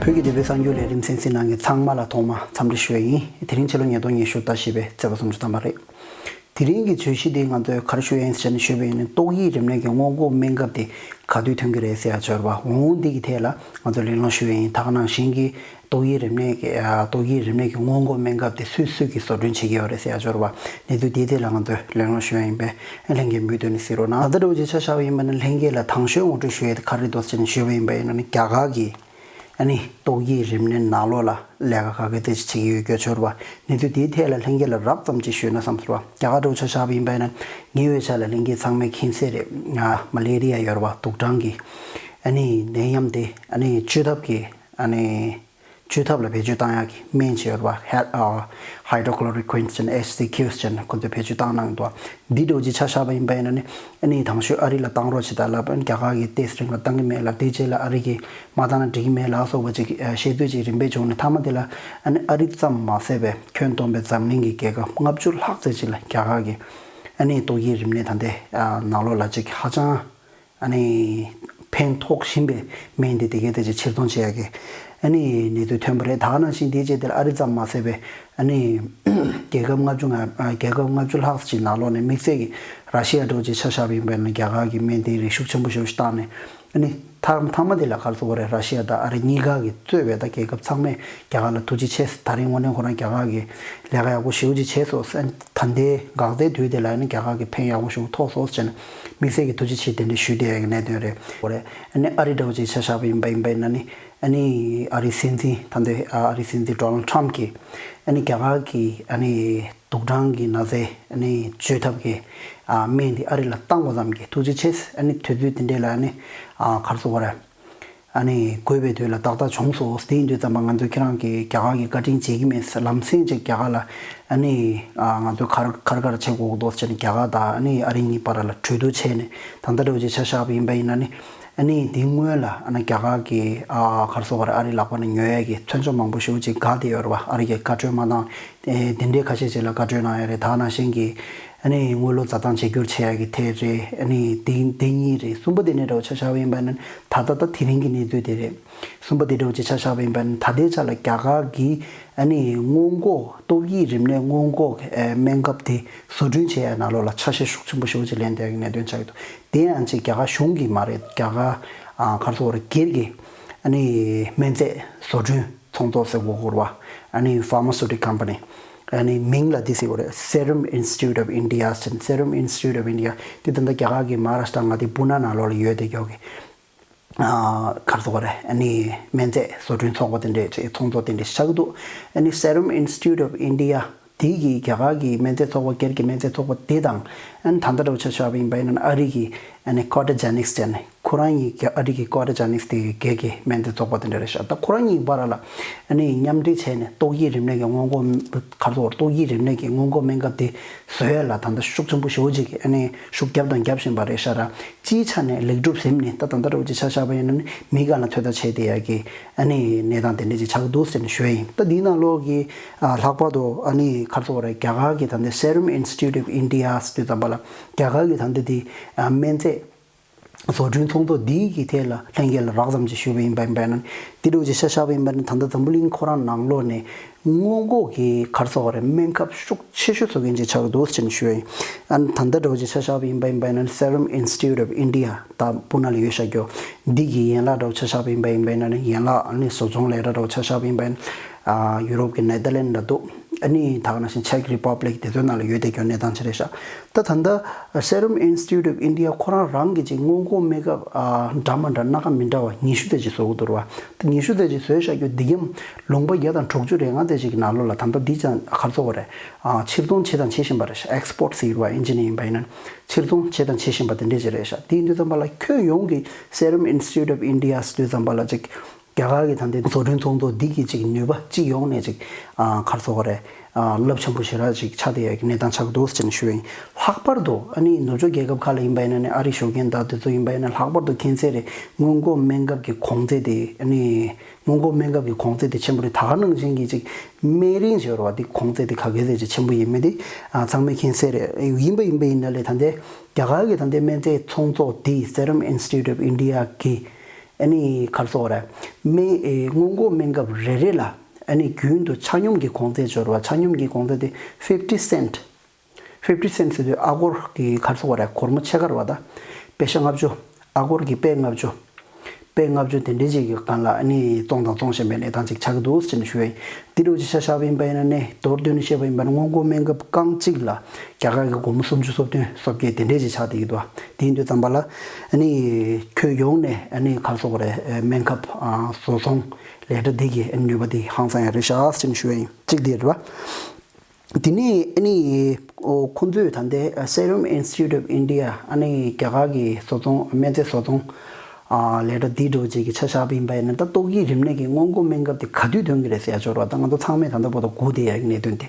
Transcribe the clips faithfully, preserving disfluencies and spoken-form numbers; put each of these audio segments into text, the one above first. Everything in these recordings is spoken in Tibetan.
བོད་ཀྱི་དེབ་སྐྱེལ་གསར་འགྱུར་ལས་རིམ་གསན་གཟིགས་གནང་མཁན་ཚང་མ་ལ་ཐོག་མར་འཚམས་འདྲི་ཞུ་བ་ཡིན། དེ་རིང་ཕྱི་ལོ་ཉིས་སྟོང་ཉི་ཤུ་ཟླ་བཞི་པའི་ཚེས་པ་སུམ་ཅུ་ཐམ་པ་རེད། དེ་རིང་གི་བརྗོད་གཞི་འདི་ང་ཚོས་ག་རེ་ཞུ་ཡ་ཡིན་ཟེར་ནས་ཞུས་པ་ཡིན་ན། ཏོག་དབྱིབས་རིམས་ནད་ཀྱི་སྔོན་འགོག་སྨན་ཁབ་དེ་ག་དུས་ཐོན་གྱི་རེད་ཟེར་ཡ་འབྱོར་བ་འོང་། འདི་གི་ཐད་ལ་ང་ཚོས་གླེང་སློང་ཞུ་ཡ་ཡིན། ད་ག་ནང་བཞིན་གྱི་ཏོག་དབྱིབས་རིམས་ནད་ཀྱི་ཨ་ཏོག་དབྱིབས་རིམས་ནད་ཀྱི་སྔོན་འགོག་སྨན་ཁབ་དེ་སུས་སུས་ཀྱིས་བཟོ་སྐྲུན་བྱེད་ཀྱི་ཡོད་རེད་ཟེར་ཡ་འབྱོར་བ་གནས་ཚུལ་དེའི་ཐད་ལ་ང་ཚོས་གླེང་སློང་ཞུ་ཡ་ཡིན་པས། ལྷན་རྒྱས་མུ་མཐུད་ནས་གཟིགས་རོགས་གནང་། ད་ལྟ་འདྲ་བོ་ཅིག་ཆ་བཞག་པ་ཡིན་པ་ན། ལྷན་རྒྱས་ལ་དང་ཤོས་ངོ་སྤྲོད་ཞུ་ཡ་དེ་ག་རེ་རེད་འདུག་ཟེར་ནས་ཞུས་པ་ཡིན་པ་ཡིན་ན། རྒྱ་གར་གྱི་ཨ་ནི་ཏོག་དབྱིབས་རིམས་ནད་ནང་ལོགས་ལ་ལས་ཀ་ག་གེ་དེ་ཅིག་བྱེད་ཀྱི་ཡོད་སྐྱོ་ཆོར་བ་གནས་ཚུལ་དེའི་ཐད་ལ་ལྷན་རྒྱས་ལ་རགས་ཙམ་ཅིག་ཞུས་ན་བསམ་ཚོར་བ། རྒྱ་གར་འདྲ་བོ་ཆ་བཞག་པ་ཡིན་པ་ཡིན་ན། ཉེ་བའི་ཆར་ལ་ལྷན་རྒྱས་ཚང་མས་མཁྱེན་གསལ་རེད། ང་མ་ལེ་རི་ཡ་ཡོད་རེད་བ། དུག་སྦྲང་གི་ཨ་ནི་ནད་ཡམས་དེ་ཨ་ནི་བཅོས་ཐབས་ཀྱི་ཨ་ནི་བཅོས་ཐབས་ལ་བེད་སྤྱོད་བཏང་ཡག་གི་སྨན་ཅིག་ཡོད་རེད་བ། ཧེ་ཨ་Hydrochloroquine་ཟེར་ནས། ཨེཆ་སི་ཁིའུ་ཟེར་ནས་ཁོ་ཚོས་བེད་སྤྱོད་བཏང་གནང་འདུག་འདི་འདྲ་བོ་ཅིག་ཆ་བཞག་པ་ཡིན་པ་ཡིན་ན་ནི། ཨ་ནི་དང་ཤོས་ཨ་རི་ལ་བཏང་རོགས་བྱེད་དང་ལབ། ཨ་ནི་རྒྱ་གར་གྱིས་ཏོག་ཙམ་རིང་ལ་བཏང་གི་མེད་ལབ། དེ་རྗེས་ལ་ཨ་རི་གིས་མ་བཏང་ན་འགྲིག་གི་མེད་ལབ་སོགས་པ་ཅིག་ཨ་བཤད་ཚུལ་ཅིག་རིམ་པས་བྱུང་ནས། མཐའ་མ་དེ་ལ་ཨ་ནི་ཨ་རི་ཙམ་མ་ཟད་པའི་ཁྱོན་བསྡོམས་པའི་འཛམ་གླིང་གི་རྒྱལ་ཁབ་ལྔ་བཅུ་ལྷག་ཙམ་ཅིག་ལ་རྒྱ་གར་གྱིས་ཨ་ནི་ཏོག་དབྱིབས་རིམས་ནད་ད་ལྟའི་ཨ་ནང་ལོགས་ལ་ཅིག་ཧ་ཅང་ཨ་ནི་ཕན་ཐོགས་བཞིན་པའི་སྨན་དེ་དེ་གའི་དེ་ཅིག་ཕྱིར་ཚོང་བྱེད་ཡ་གི་ཨ་ནི་གནས་ཚུལ་ཐོན་པ་རེད། ད་ག་ནང་བཞིན་དེའི་རྗེས་དེར་ཨ་རི་ཙམ་མ་ཟད་པའི་ཨ་ནི་རྒྱལ་ཁབ་ལྔ་བཅུ་ང་ཨ་རྒྱལ་ཁབ་ལྔ་བཅུ་ལྷག་ཅིག་ནང་ལོགས་ནས། དམིགས་བསལ་གྱི་ར་ཤི་ཡ་འདྲ་བོ་ཅིག་ཆ་བཞག་པ་ཡིན་པ་ཡིན་ན། རྒྱ་གར་གྱིས་སྨན་དེ་རིགས་ཤུགས་ཆེན་པོ་ཞེ་པོ་ཞིག་བཏང་ནས། ཨ་ནི་མཐའ་མཐའ་མ་དེ་ལ་ག་རེ་ཟེར་དགོས་རེད། ར་ཤི་ཡ་དང་ཨ་རི་གཉིས་ཀ་གིས་གཙོས་པའི་ད་རྒྱལ་ཁབ་ཚང་མས་རྒྱ་གར་ལ་ཐུགས་རྗེ་ཆེ། ད་རིང་དངོས་གནས་ཁོ་རང་རྒྱ་གར་གྱིས་ལས་ཀ་ཡག་པོ་ཞེ་པོ་ཅིག་བྱས་སོང་། ད་ལྟའི་འགག་རྩའི་དུས་དེ་ལ་ཨ་ནི་རྒྱ་གར་གྱིས་ཕན་ཡག་པོ་ཞེ་པོ་ཐོགས་སོང་ཟེར་ནས་དམིགས་བསལ་གྱི་ཐུགས་རྗེ་ཆེ་དེ་འདྲ་ཞུ་བསྡད་ཡག་གི་གནད་དོན་རེད། འོ་རེད། ཨ་ནི་ཨ་རི་འདྲ་བོ་ཅིག་ཆ་བཞག་པ་ཡིན་པ་ཡིན་པ་ཡིན་ན་ནི། ཨ་ནི་ཨ་རིའི་སྲིད་འཛིན་ད་ལྟའི་ཨ་ཨ་རིའི་སྲིད་འཛིན་ཌོ་ནལ་ཌི་ཊརམ་ཕི་གིས་ཨ་ནི་རྒྱ་གར་གྱི་ཨ་ནི་དུག་སྦྲང་གི་ན་ཚའི་ཨ་ནི་བཅོས་ཐབས་ཀྱི་ཨ་སྨན་དེ་ཨ་རི་ལ་བཏང་དགོས་བསམ་གི། ཐུགས་རྗེ་ཆེ། ཨ་ནི་དུས་ཚོད་དེ་འདྲས་ལ་ཨ་ནི་ཨ་ག་རེ་ཟེར་དགོས་རེད། ཨ་ནི་དགོས་པའི་དུས་ལ་ཏག་ཏག་བྱུང་སོང་། དེ་ཡིན་དུས་ཙམ་པ་ང་ཚོས་ཁྱེད་རང་གིས་རྒྱ་གར་གྱི་བཀའ་དྲིན་བརྗེད་ཀྱི་མེད། ལམ་སེང་ཅིག་རྒྱ་གར་ལ་ཨ་ནི་ཨ་ང་ཚོས་ག་རེ་ག་རེ་ག་རེ་བྱེད་དགོས་འདུག་ཟེར་ནས་རྒྱ་གར་དང་ཨ་ནི་ཨ་རི་གཉིས་བར་ལ་གྲོས་བསྡུར་བྱས་ནས། ད་ལྟ་འདྲ་བོ་ཅིག་ཆ་བཞག་པ་ཡིན་པ་ཡིན་ན་ནི། ཨ་ནི་དེའི་སྔོན་ལ་ཨ་ནི་རྒྱ་གར་གྱིས་ཨ་ག་རེ་ཟེར་དགོས་རེད། ཨ་རིའི་ལག་པ་ནས་ཉོ་ཡས་ཀྱི་མཚོན་ཆ་མང་པོ་ཞེ་པོ་ཅིག་བཀག་བསྡད་ཡོད་རེད་བ། ཨ་རི་གིས་བཀའ་འཁྲོལ་མ་བཏང་། ཨེ་དེ་འདྲའི་ཁ་ཤས་ཅིག་ལ་བཀའ་འཁྲོལ་གནང་ཡོད་རེད། ད་ག་ནང་བཞིན་གྱི་ཨ་ནི་དངུལ་ལོར་འཛའ་ཐང་བརྗེ་སྒྱུར་བྱེད་ཡ་གི་ཐད་རེད། ཨ་ནི་དེ་དེ་གཉིས་རེད། གསུམ་པ་དེ་ནས་འདྲ་བོ་ཆ་བཞག་པ་ཡིན་པ་ན། ད་ལྟ་ད་དེ་རིང་གི་གནས་ཚུལ་དེ་རེད། གསུམ་པ་དེ་འདྲ་བོ་ཅིག་ཆ་བཞག་པ་ཡིན་པ་ན། ད་ལྟའི་ཆ་ལ་རྒྱ་གར་གྱིས་ཨ་ནི་སྔོན་འགོག་ཏོག་དབྱིབས་རིམས་ནད་སྔོན་འགོག་ཨེ་སྨན་ཁབ་དེ་བཟོ་སྐྲུན་བྱེད་ཡ་ནང་ལོགས་ལ་ཆ་ཤས་ཤུགས་ཆེན་པོ་ཞེ་པོ་ཅིག་ལེན་བསྡད་ཡ་གི་གནད་དོན་ཆགས་ཀྱི་འདུག་དེ་ཡང་ཅིག་རྒྱ་གར་གཞུང་གིས་མ་རེད། རྒྱ་གར་ཨ་ག་རེ་ཟེར་དགོས་རེད། སྒེར་གྱི་ཨ་ནི་སྨན་རྫས་བཟོ་སྐྲུན་ཚོགས་འདུ་ཟེར་དགོས་ཀྱི་རེད་བ། ཨ་ནི་Pharmaceutical Company། ཨ་ནི་མིང་ལ་འདི་ཟེར་དགོས་རེད། Serum Institute of India ཟེར། Serum Institute of India འདི་ད་ལྟ་རྒྱ་གར་གྱི་མ་ཧཱ་རཱ་ཤི་ཏྲ་མངའ་སྡེའི་པུ་ན་ནང་ལོགས་ལ་ཡོད་བསྡད་ཀྱོག་གི་ཨ་ག་རེ་ཟེར་དགོས་རེད། ཨ་ནི་སྨན་རྫས་བཟོ་སྐྲུན་ཚོགས་པ་དེ་འདྲས་ཅིག་ཚོགས་འདུ་དེ་འདྲས་ཆགས་ཀྱི་འདུག་ཨ་ནི་Serum Institute of India དེ་གིས་རྒྱ་གར་གྱི་སྨན་རྫས་ཚོགས་པ། སྒེར་གྱི་སྨན་རྫས་ཚོགས་པ་དེ་དང་། ཨ་ནི་ད་ལྟ་འདྲ་བོ་ཆ་བཞག་པ་ཡིན་པ་ཡིན་ན་ཨ་རི་གི་ཨ་ནི་Codagenix ཟེར་ནས། ཁོ་རང་གཉིས་ཀྱི་ཨ་རི་གི་Codagenix དེ་གི་སྒེར་གྱི་སྨན་རྫས་ཚོགས་པ་དེ་འདྲ་རེད་ཤག་ད་ཁོ་རང་གཉིས་བར་ལ་ཨ་ནི་མཉམ་འབྲེལ་བྱས་ནས་ཏོག་དབྱིབས་རིམས་ནད་ཀྱི་སྔོན་འགོག་ག་རེ་ཟེར། ཏོག་དབྱིབས་རིམས་ནད་ཀྱི་སྔོན་འགོག་སྨན་ཁབ་དེ་བཟོ་ཡ་ལ་ད་ལྟ་ཤུགས་ཆེན་པོ་ཞེ་པོ་ཅིག་ཨ་ནི་ཤུགས་བརྒྱབ་དང་རྒྱབ་བཞིན་པ་རེད་ཤག་ར། སྤྱིའི་ཆ་ནས་ལེགས་གྲུབ་ཟིན་ནས། ད་ད་ལྟ་འདྲ་བོ་ཅིག་ཆ་བཞག་པ་ཡིན་ན་ནི་མི་སྒང་ལ་ཐོལ་རྡོལ་བྱས་བསྡད་ཡ་གི་ཨ་ནི་གནས་སྟངས་དེ་འདྲ་ཅིག་ཆགས་འདུག་ཟེར་ནས་ཞུ་ཡ་ཡིན། ད་འདིའི་ནང་ལོགས་ཀྱི་ཨ་ལྷག་པར་དུ་ཨ་ནི་ག་རེ་ཟེར་དགོས་རེད། རྒྱ་གར་གྱི་ད་ལྟའི་Serum Institute of India དུས་ཙམ་པ་ལ་རྒྱ་གར་གྱི་ད་ལྟ་དེ་ཨ་སྨན་རྫས་བཟོ་སྐྲུན་ཚོགས་འདུ་འདིའི་གི་ཐད་ལ་ལྷན་རྒྱས་ལ་རགས་ཙམ་ཅིག་ཞུས་པ་ཡིན་པ་ཡིན་པ་ན། འདི་འདྲ་བོ་ཅིག་ཆ་བཞག་པ་ཡིན་པ་ན། ད་ལྟ་འཛམ་བུ་གླིང་ཁོ་རང་ནང་ལོགས་ནས་སྔོན་འགོག་གི་ག་རེ་ཟེར་དགོས་རེད། སྨན་ཁབ་ཤུགས་ཆེ་ཤོས་བཟོ་མཁན་ཅིག་ཆགས་འདུག་ཟེར་ནས་ཞུ་ཡ་ཡིན། ཨ་ནི་ད་ལྟ་འདྲ་བོ་ཅིག་ཆ་བཞག་པ་ཡིན་པ་ཡིན་པ་ན། Serum Institute of India ད་པུ་ན་ལ་ཡོད་ཤག་ཀྱོག་འདི་གི་ཡན་ལག་འདྲ་བོ་ཆ་བཞག་པ་ཡིན་པ་ཡིན་པ་ན་ནི། ཡན་ལག་ཨ་ནི་བཟོ་ཚོང་ལས་གྲྭ་འདྲ་བོ་ཆ་བཞག་པ་ཡིན་པ་ཡིན་ན། ཨ་ཡུ་རོབ་ཀྱི་ནེ་དར་ལེན་ཌི་ལ་འདུག་ཨ་ནི་ད་ག་ནང་བཞིན་Czech Republic དེ་ཚོའི་ནང་ལ་ཡོད་བསྡད་ཀྱོག་གནས་སྟངས་ཅིག་རེད་ཤག་ད་ད་ལྟ་Serum Institute of India ཁོ་རང་རང་གིས་ཅིག་སྔོན་འགོག་སྨན་ཁབ་ཨ་འདྲ་མ་འདྲ་སྣ་ཁ་མི་འདྲ་བ་ཉི་ཤུ་དེ་ཅིག་བཟོ་གི་འདུག་ར་བ། ད་ཉི་ཤུ་དེ་ཅིག་བཟོས་ཤག་ཀྱོག་འདི་གམ་ལུང་པ་བརྒྱ་དང་དྲུག་ཅུ་རེ་ལྔ་དེ་ཅིག་གི་ནང་ལོགས་ལ་ད་ལྟ་འདི་ཅང་ག་རེ་ཟེར་དགོས་རེད། ཨ་ཕྱིར་ཚོང་བྱེད་དང་བྱེད་བཞིན་པ་རེད་ཤག Export ཟེར་བ་ཨིན་ཇི་ནས་ཡིན་པ་ཡིན་ན། ཕྱིར་ཚོང་བྱེད་དང་བྱེད་བཞིན་པ་དེ་འདྲས་ཅིག་རེད་ཤག་དེ་ཡིན་དུས་ཙམ་པ་ལ་ཁྱོན་ཡོངས་ཀྱི་Serum Institute of India དུས་ཙམ་པ་ལ་ཅིག་རྒྱ་གར་གྱི་ད་ལྟའི་བཟོ་སྐྲུན་ཚོགས་འདུ་འདི་གི་ཅིག་ནུས་པ་སྤྱི་ཡོངས་ནས་ཅིག་ཨ་ག་རེ་ཟེར་དགོས་རེད། ཨ་རླབས་ཆེན་པོ་ཞེ་དྲག་ཅིག་ཆགས་བསྡད་ཡ་གི་གནས་སྟངས་ཆགས་འདུག་ཟེར་ནས་ཞུ་ཡ་ཡིན། ལྷག་པར་དུ་ཨ་ནི་ནུབ་ཕྱོགས་རྒྱལ་ཁབ་ཁག་ལ་ཡིན་པ་ཡིན་ན་ནི། ཨ་རི་ཞུ་མཁན་ད་དེ་ཚོ་ཡིན་པ་ཡིན་ན། ལྷག་པར་དུ་མཁྱེན་གསལ་རེད། སྔོན་འགོག་སྨན་ཁབ་ཀྱི་གོང་ཚད་དེ་ཨ་ནི། སྔོན་འགོག་སྨན་ཁབ་ཀྱི་གོང་ཚད་དེ་ཆེན་པོ་རེད། ད་ག་ནང་བཞིན་གྱི་ཅིག་སྨན་རིན་ཟེར་བ་དེ་གོང་ཚད་དེ་ག་གེ་ཚད་ཅིག་ཆེན་པོ་ཡིན་མིན་དེ་ཨ་ཚང་མས་མཁྱེན་གསལ་རེད། ཡིན་པ་ཡིན་པ་ཡིན་ན་ལས་ད་ལྟའི་རྒྱ་གར་གྱི་ད་ལྟའི་སྨན་རྫས་ཚོང་ཚོགས་དེ་Serum Institute of India གི་ ཨ་ནི་ག་རེ་ཟེར་དགོས་རེད། སྨན་ཨེ་སྔོན་འགོག་སྨན་ཁབ་རེ་རེ་ལ་ཨ་ནི་རྒྱུན་དུ་ཆ་སྙོམས་ཀྱི་གོང་ཚད་འབྱོར་བ། ཆ་སྙོམས་ཀྱི་གོང་ཚད་དེ་fifty cent fifty cent ཟེར་དུས་ཨ་སྒོར་གྱི་ག་རེ་ཟེར་དགོས་རེད། སྒོར་མོ་ཕྱེད་ཀ་རེད་པ། ད་པེ་ཤ་ལྔ་བཅུ། ཨ་སྒོར་གྱི་པེ་ལྔ་བཅུ། པེ་ལྔ་བཅུ་དེ་འདྲའི་ཅིག་གི་སྒང་ལ་ཨ་ནི་བཙོང་དང་བཙོང་བཞིན་པའི་གནས་སྟངས་ཅིག་ཆགས་ཀྱི་འདུག་ཟེར་ནས་ཞུ་ཡ་ཡིན། འདི་འདྲ་ཅིག་ཆ་བཞག་པ་ཡིན་པ་ཡིན་ན་ནི། མདོར་བསྡུས་ནས་བཤད་པ་ཡིན་པ་ན་སྔོན་འགོག་སྨན་ཁབ་རྐང་གཅིག་ལ་རྒྱ་གར་གྱི་སྒོར་མོ་སུམ་ཅུ་སོ་བདུན་སོ་བརྒྱད་དེ་འདྲའི་ཅིག་ཆགས་བསྡད་ཀྱི་འདུག་དེ་ཡིན་དུས་ཙམ་པ་ལ་ཨ་ནི་ཁྱོན་ཡོངས་ནས་ཨ་ནི་ག་རེ་ཟེར་དགོས་རེད། སྨན་ཁབ་ཨ་བཟོ་ཚོང་ལས་གྲྭ་འདི་གི་ནུས་པ་འདི་ཧང་སང་ཡ་རེད་ཤག་ཟེར་ནས་ཞུ་ཡ་ཡིན། གཅིག་འདི་རེད་པ། དེ་ནས་ཨ་ནི་ཨོ་ཁོང་ཚོས་ད་ལྟའི་Serum Institute of India ཨ་ནི་རྒྱ་གར་གྱི་བཟོ་ཚོང་སྨན་རྫས་བཟོ་ཚོང་ཨ་ལས་གྲྭ་འདི་འདྲ་བོ་ཅིག་གི་ཆ་བཞག་པ་ཡིན་པ་ཡིན་ན། ད་ཏོག་དབྱིབས་རིམས་ནད་ཀྱི་སྔོན་འགོག་སྨན་ཁབ་དེ་ག་དུས་ཐོན་གྱི་རེད་ཟེར་ཡ་འབྱོར་བ། ད་ང་ཚོ་ཚང་མས་ད་ལྟ་བར་དུ་སྒུག་བསྡད་ཡ་གི་གནད་དོན་དེ་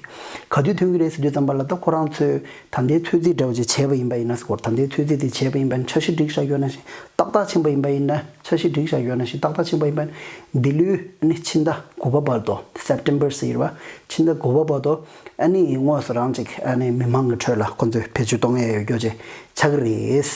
ག་དུས་ཐོན་གྱི་རེད་ཟེར་དུས་ཙམ་པ་ལ། ད་ཁོ་རང་ཚོས་ད་ལྟའི་ཚོད་རྩིས་འདྲ་བོ་ཅིག་བྱས་པ་ཡིན་པ་ཡིན་ན་ཟེར་གོ། ད་ལྟའི་ཚོད་རྩིས་དེ་བྱས་པ་ཡིན་པ་ཡིན་ན། འཆར་གཞི་སྒྲིག་བཞག་ཡོད་ན་བཞིན། ཏག་ཏག་ཕྱིན་པ་ཡིན་པ་ཡིན་ན། འཆར་གཞི་སྒྲིག་བཞག་ཡོད་ན་བཞིན་ཏག་ཏག་ཕྱིན་པ་ཡིན་པ་ཡིན་ན། འདི་ལོའི་ཨ་ནི་ཕྱི་ཟླ་དགུ་པ་བར་དུ། September ཟེར་བ། ཕྱི་ཟླ་དགུ་པ་བར་དུ་ཨ་ནི་དངོས་སུ་རང་ཅིག་ཨ་ནི་མི་མང་གི་ཁྲོད་ལ་ཁོ་ཚོས་བེད་སྤྱོད་གཏོང་ཡས་ཡོད་རྒྱུ་ཅིག་ཆགས་ཀྱི་རེད།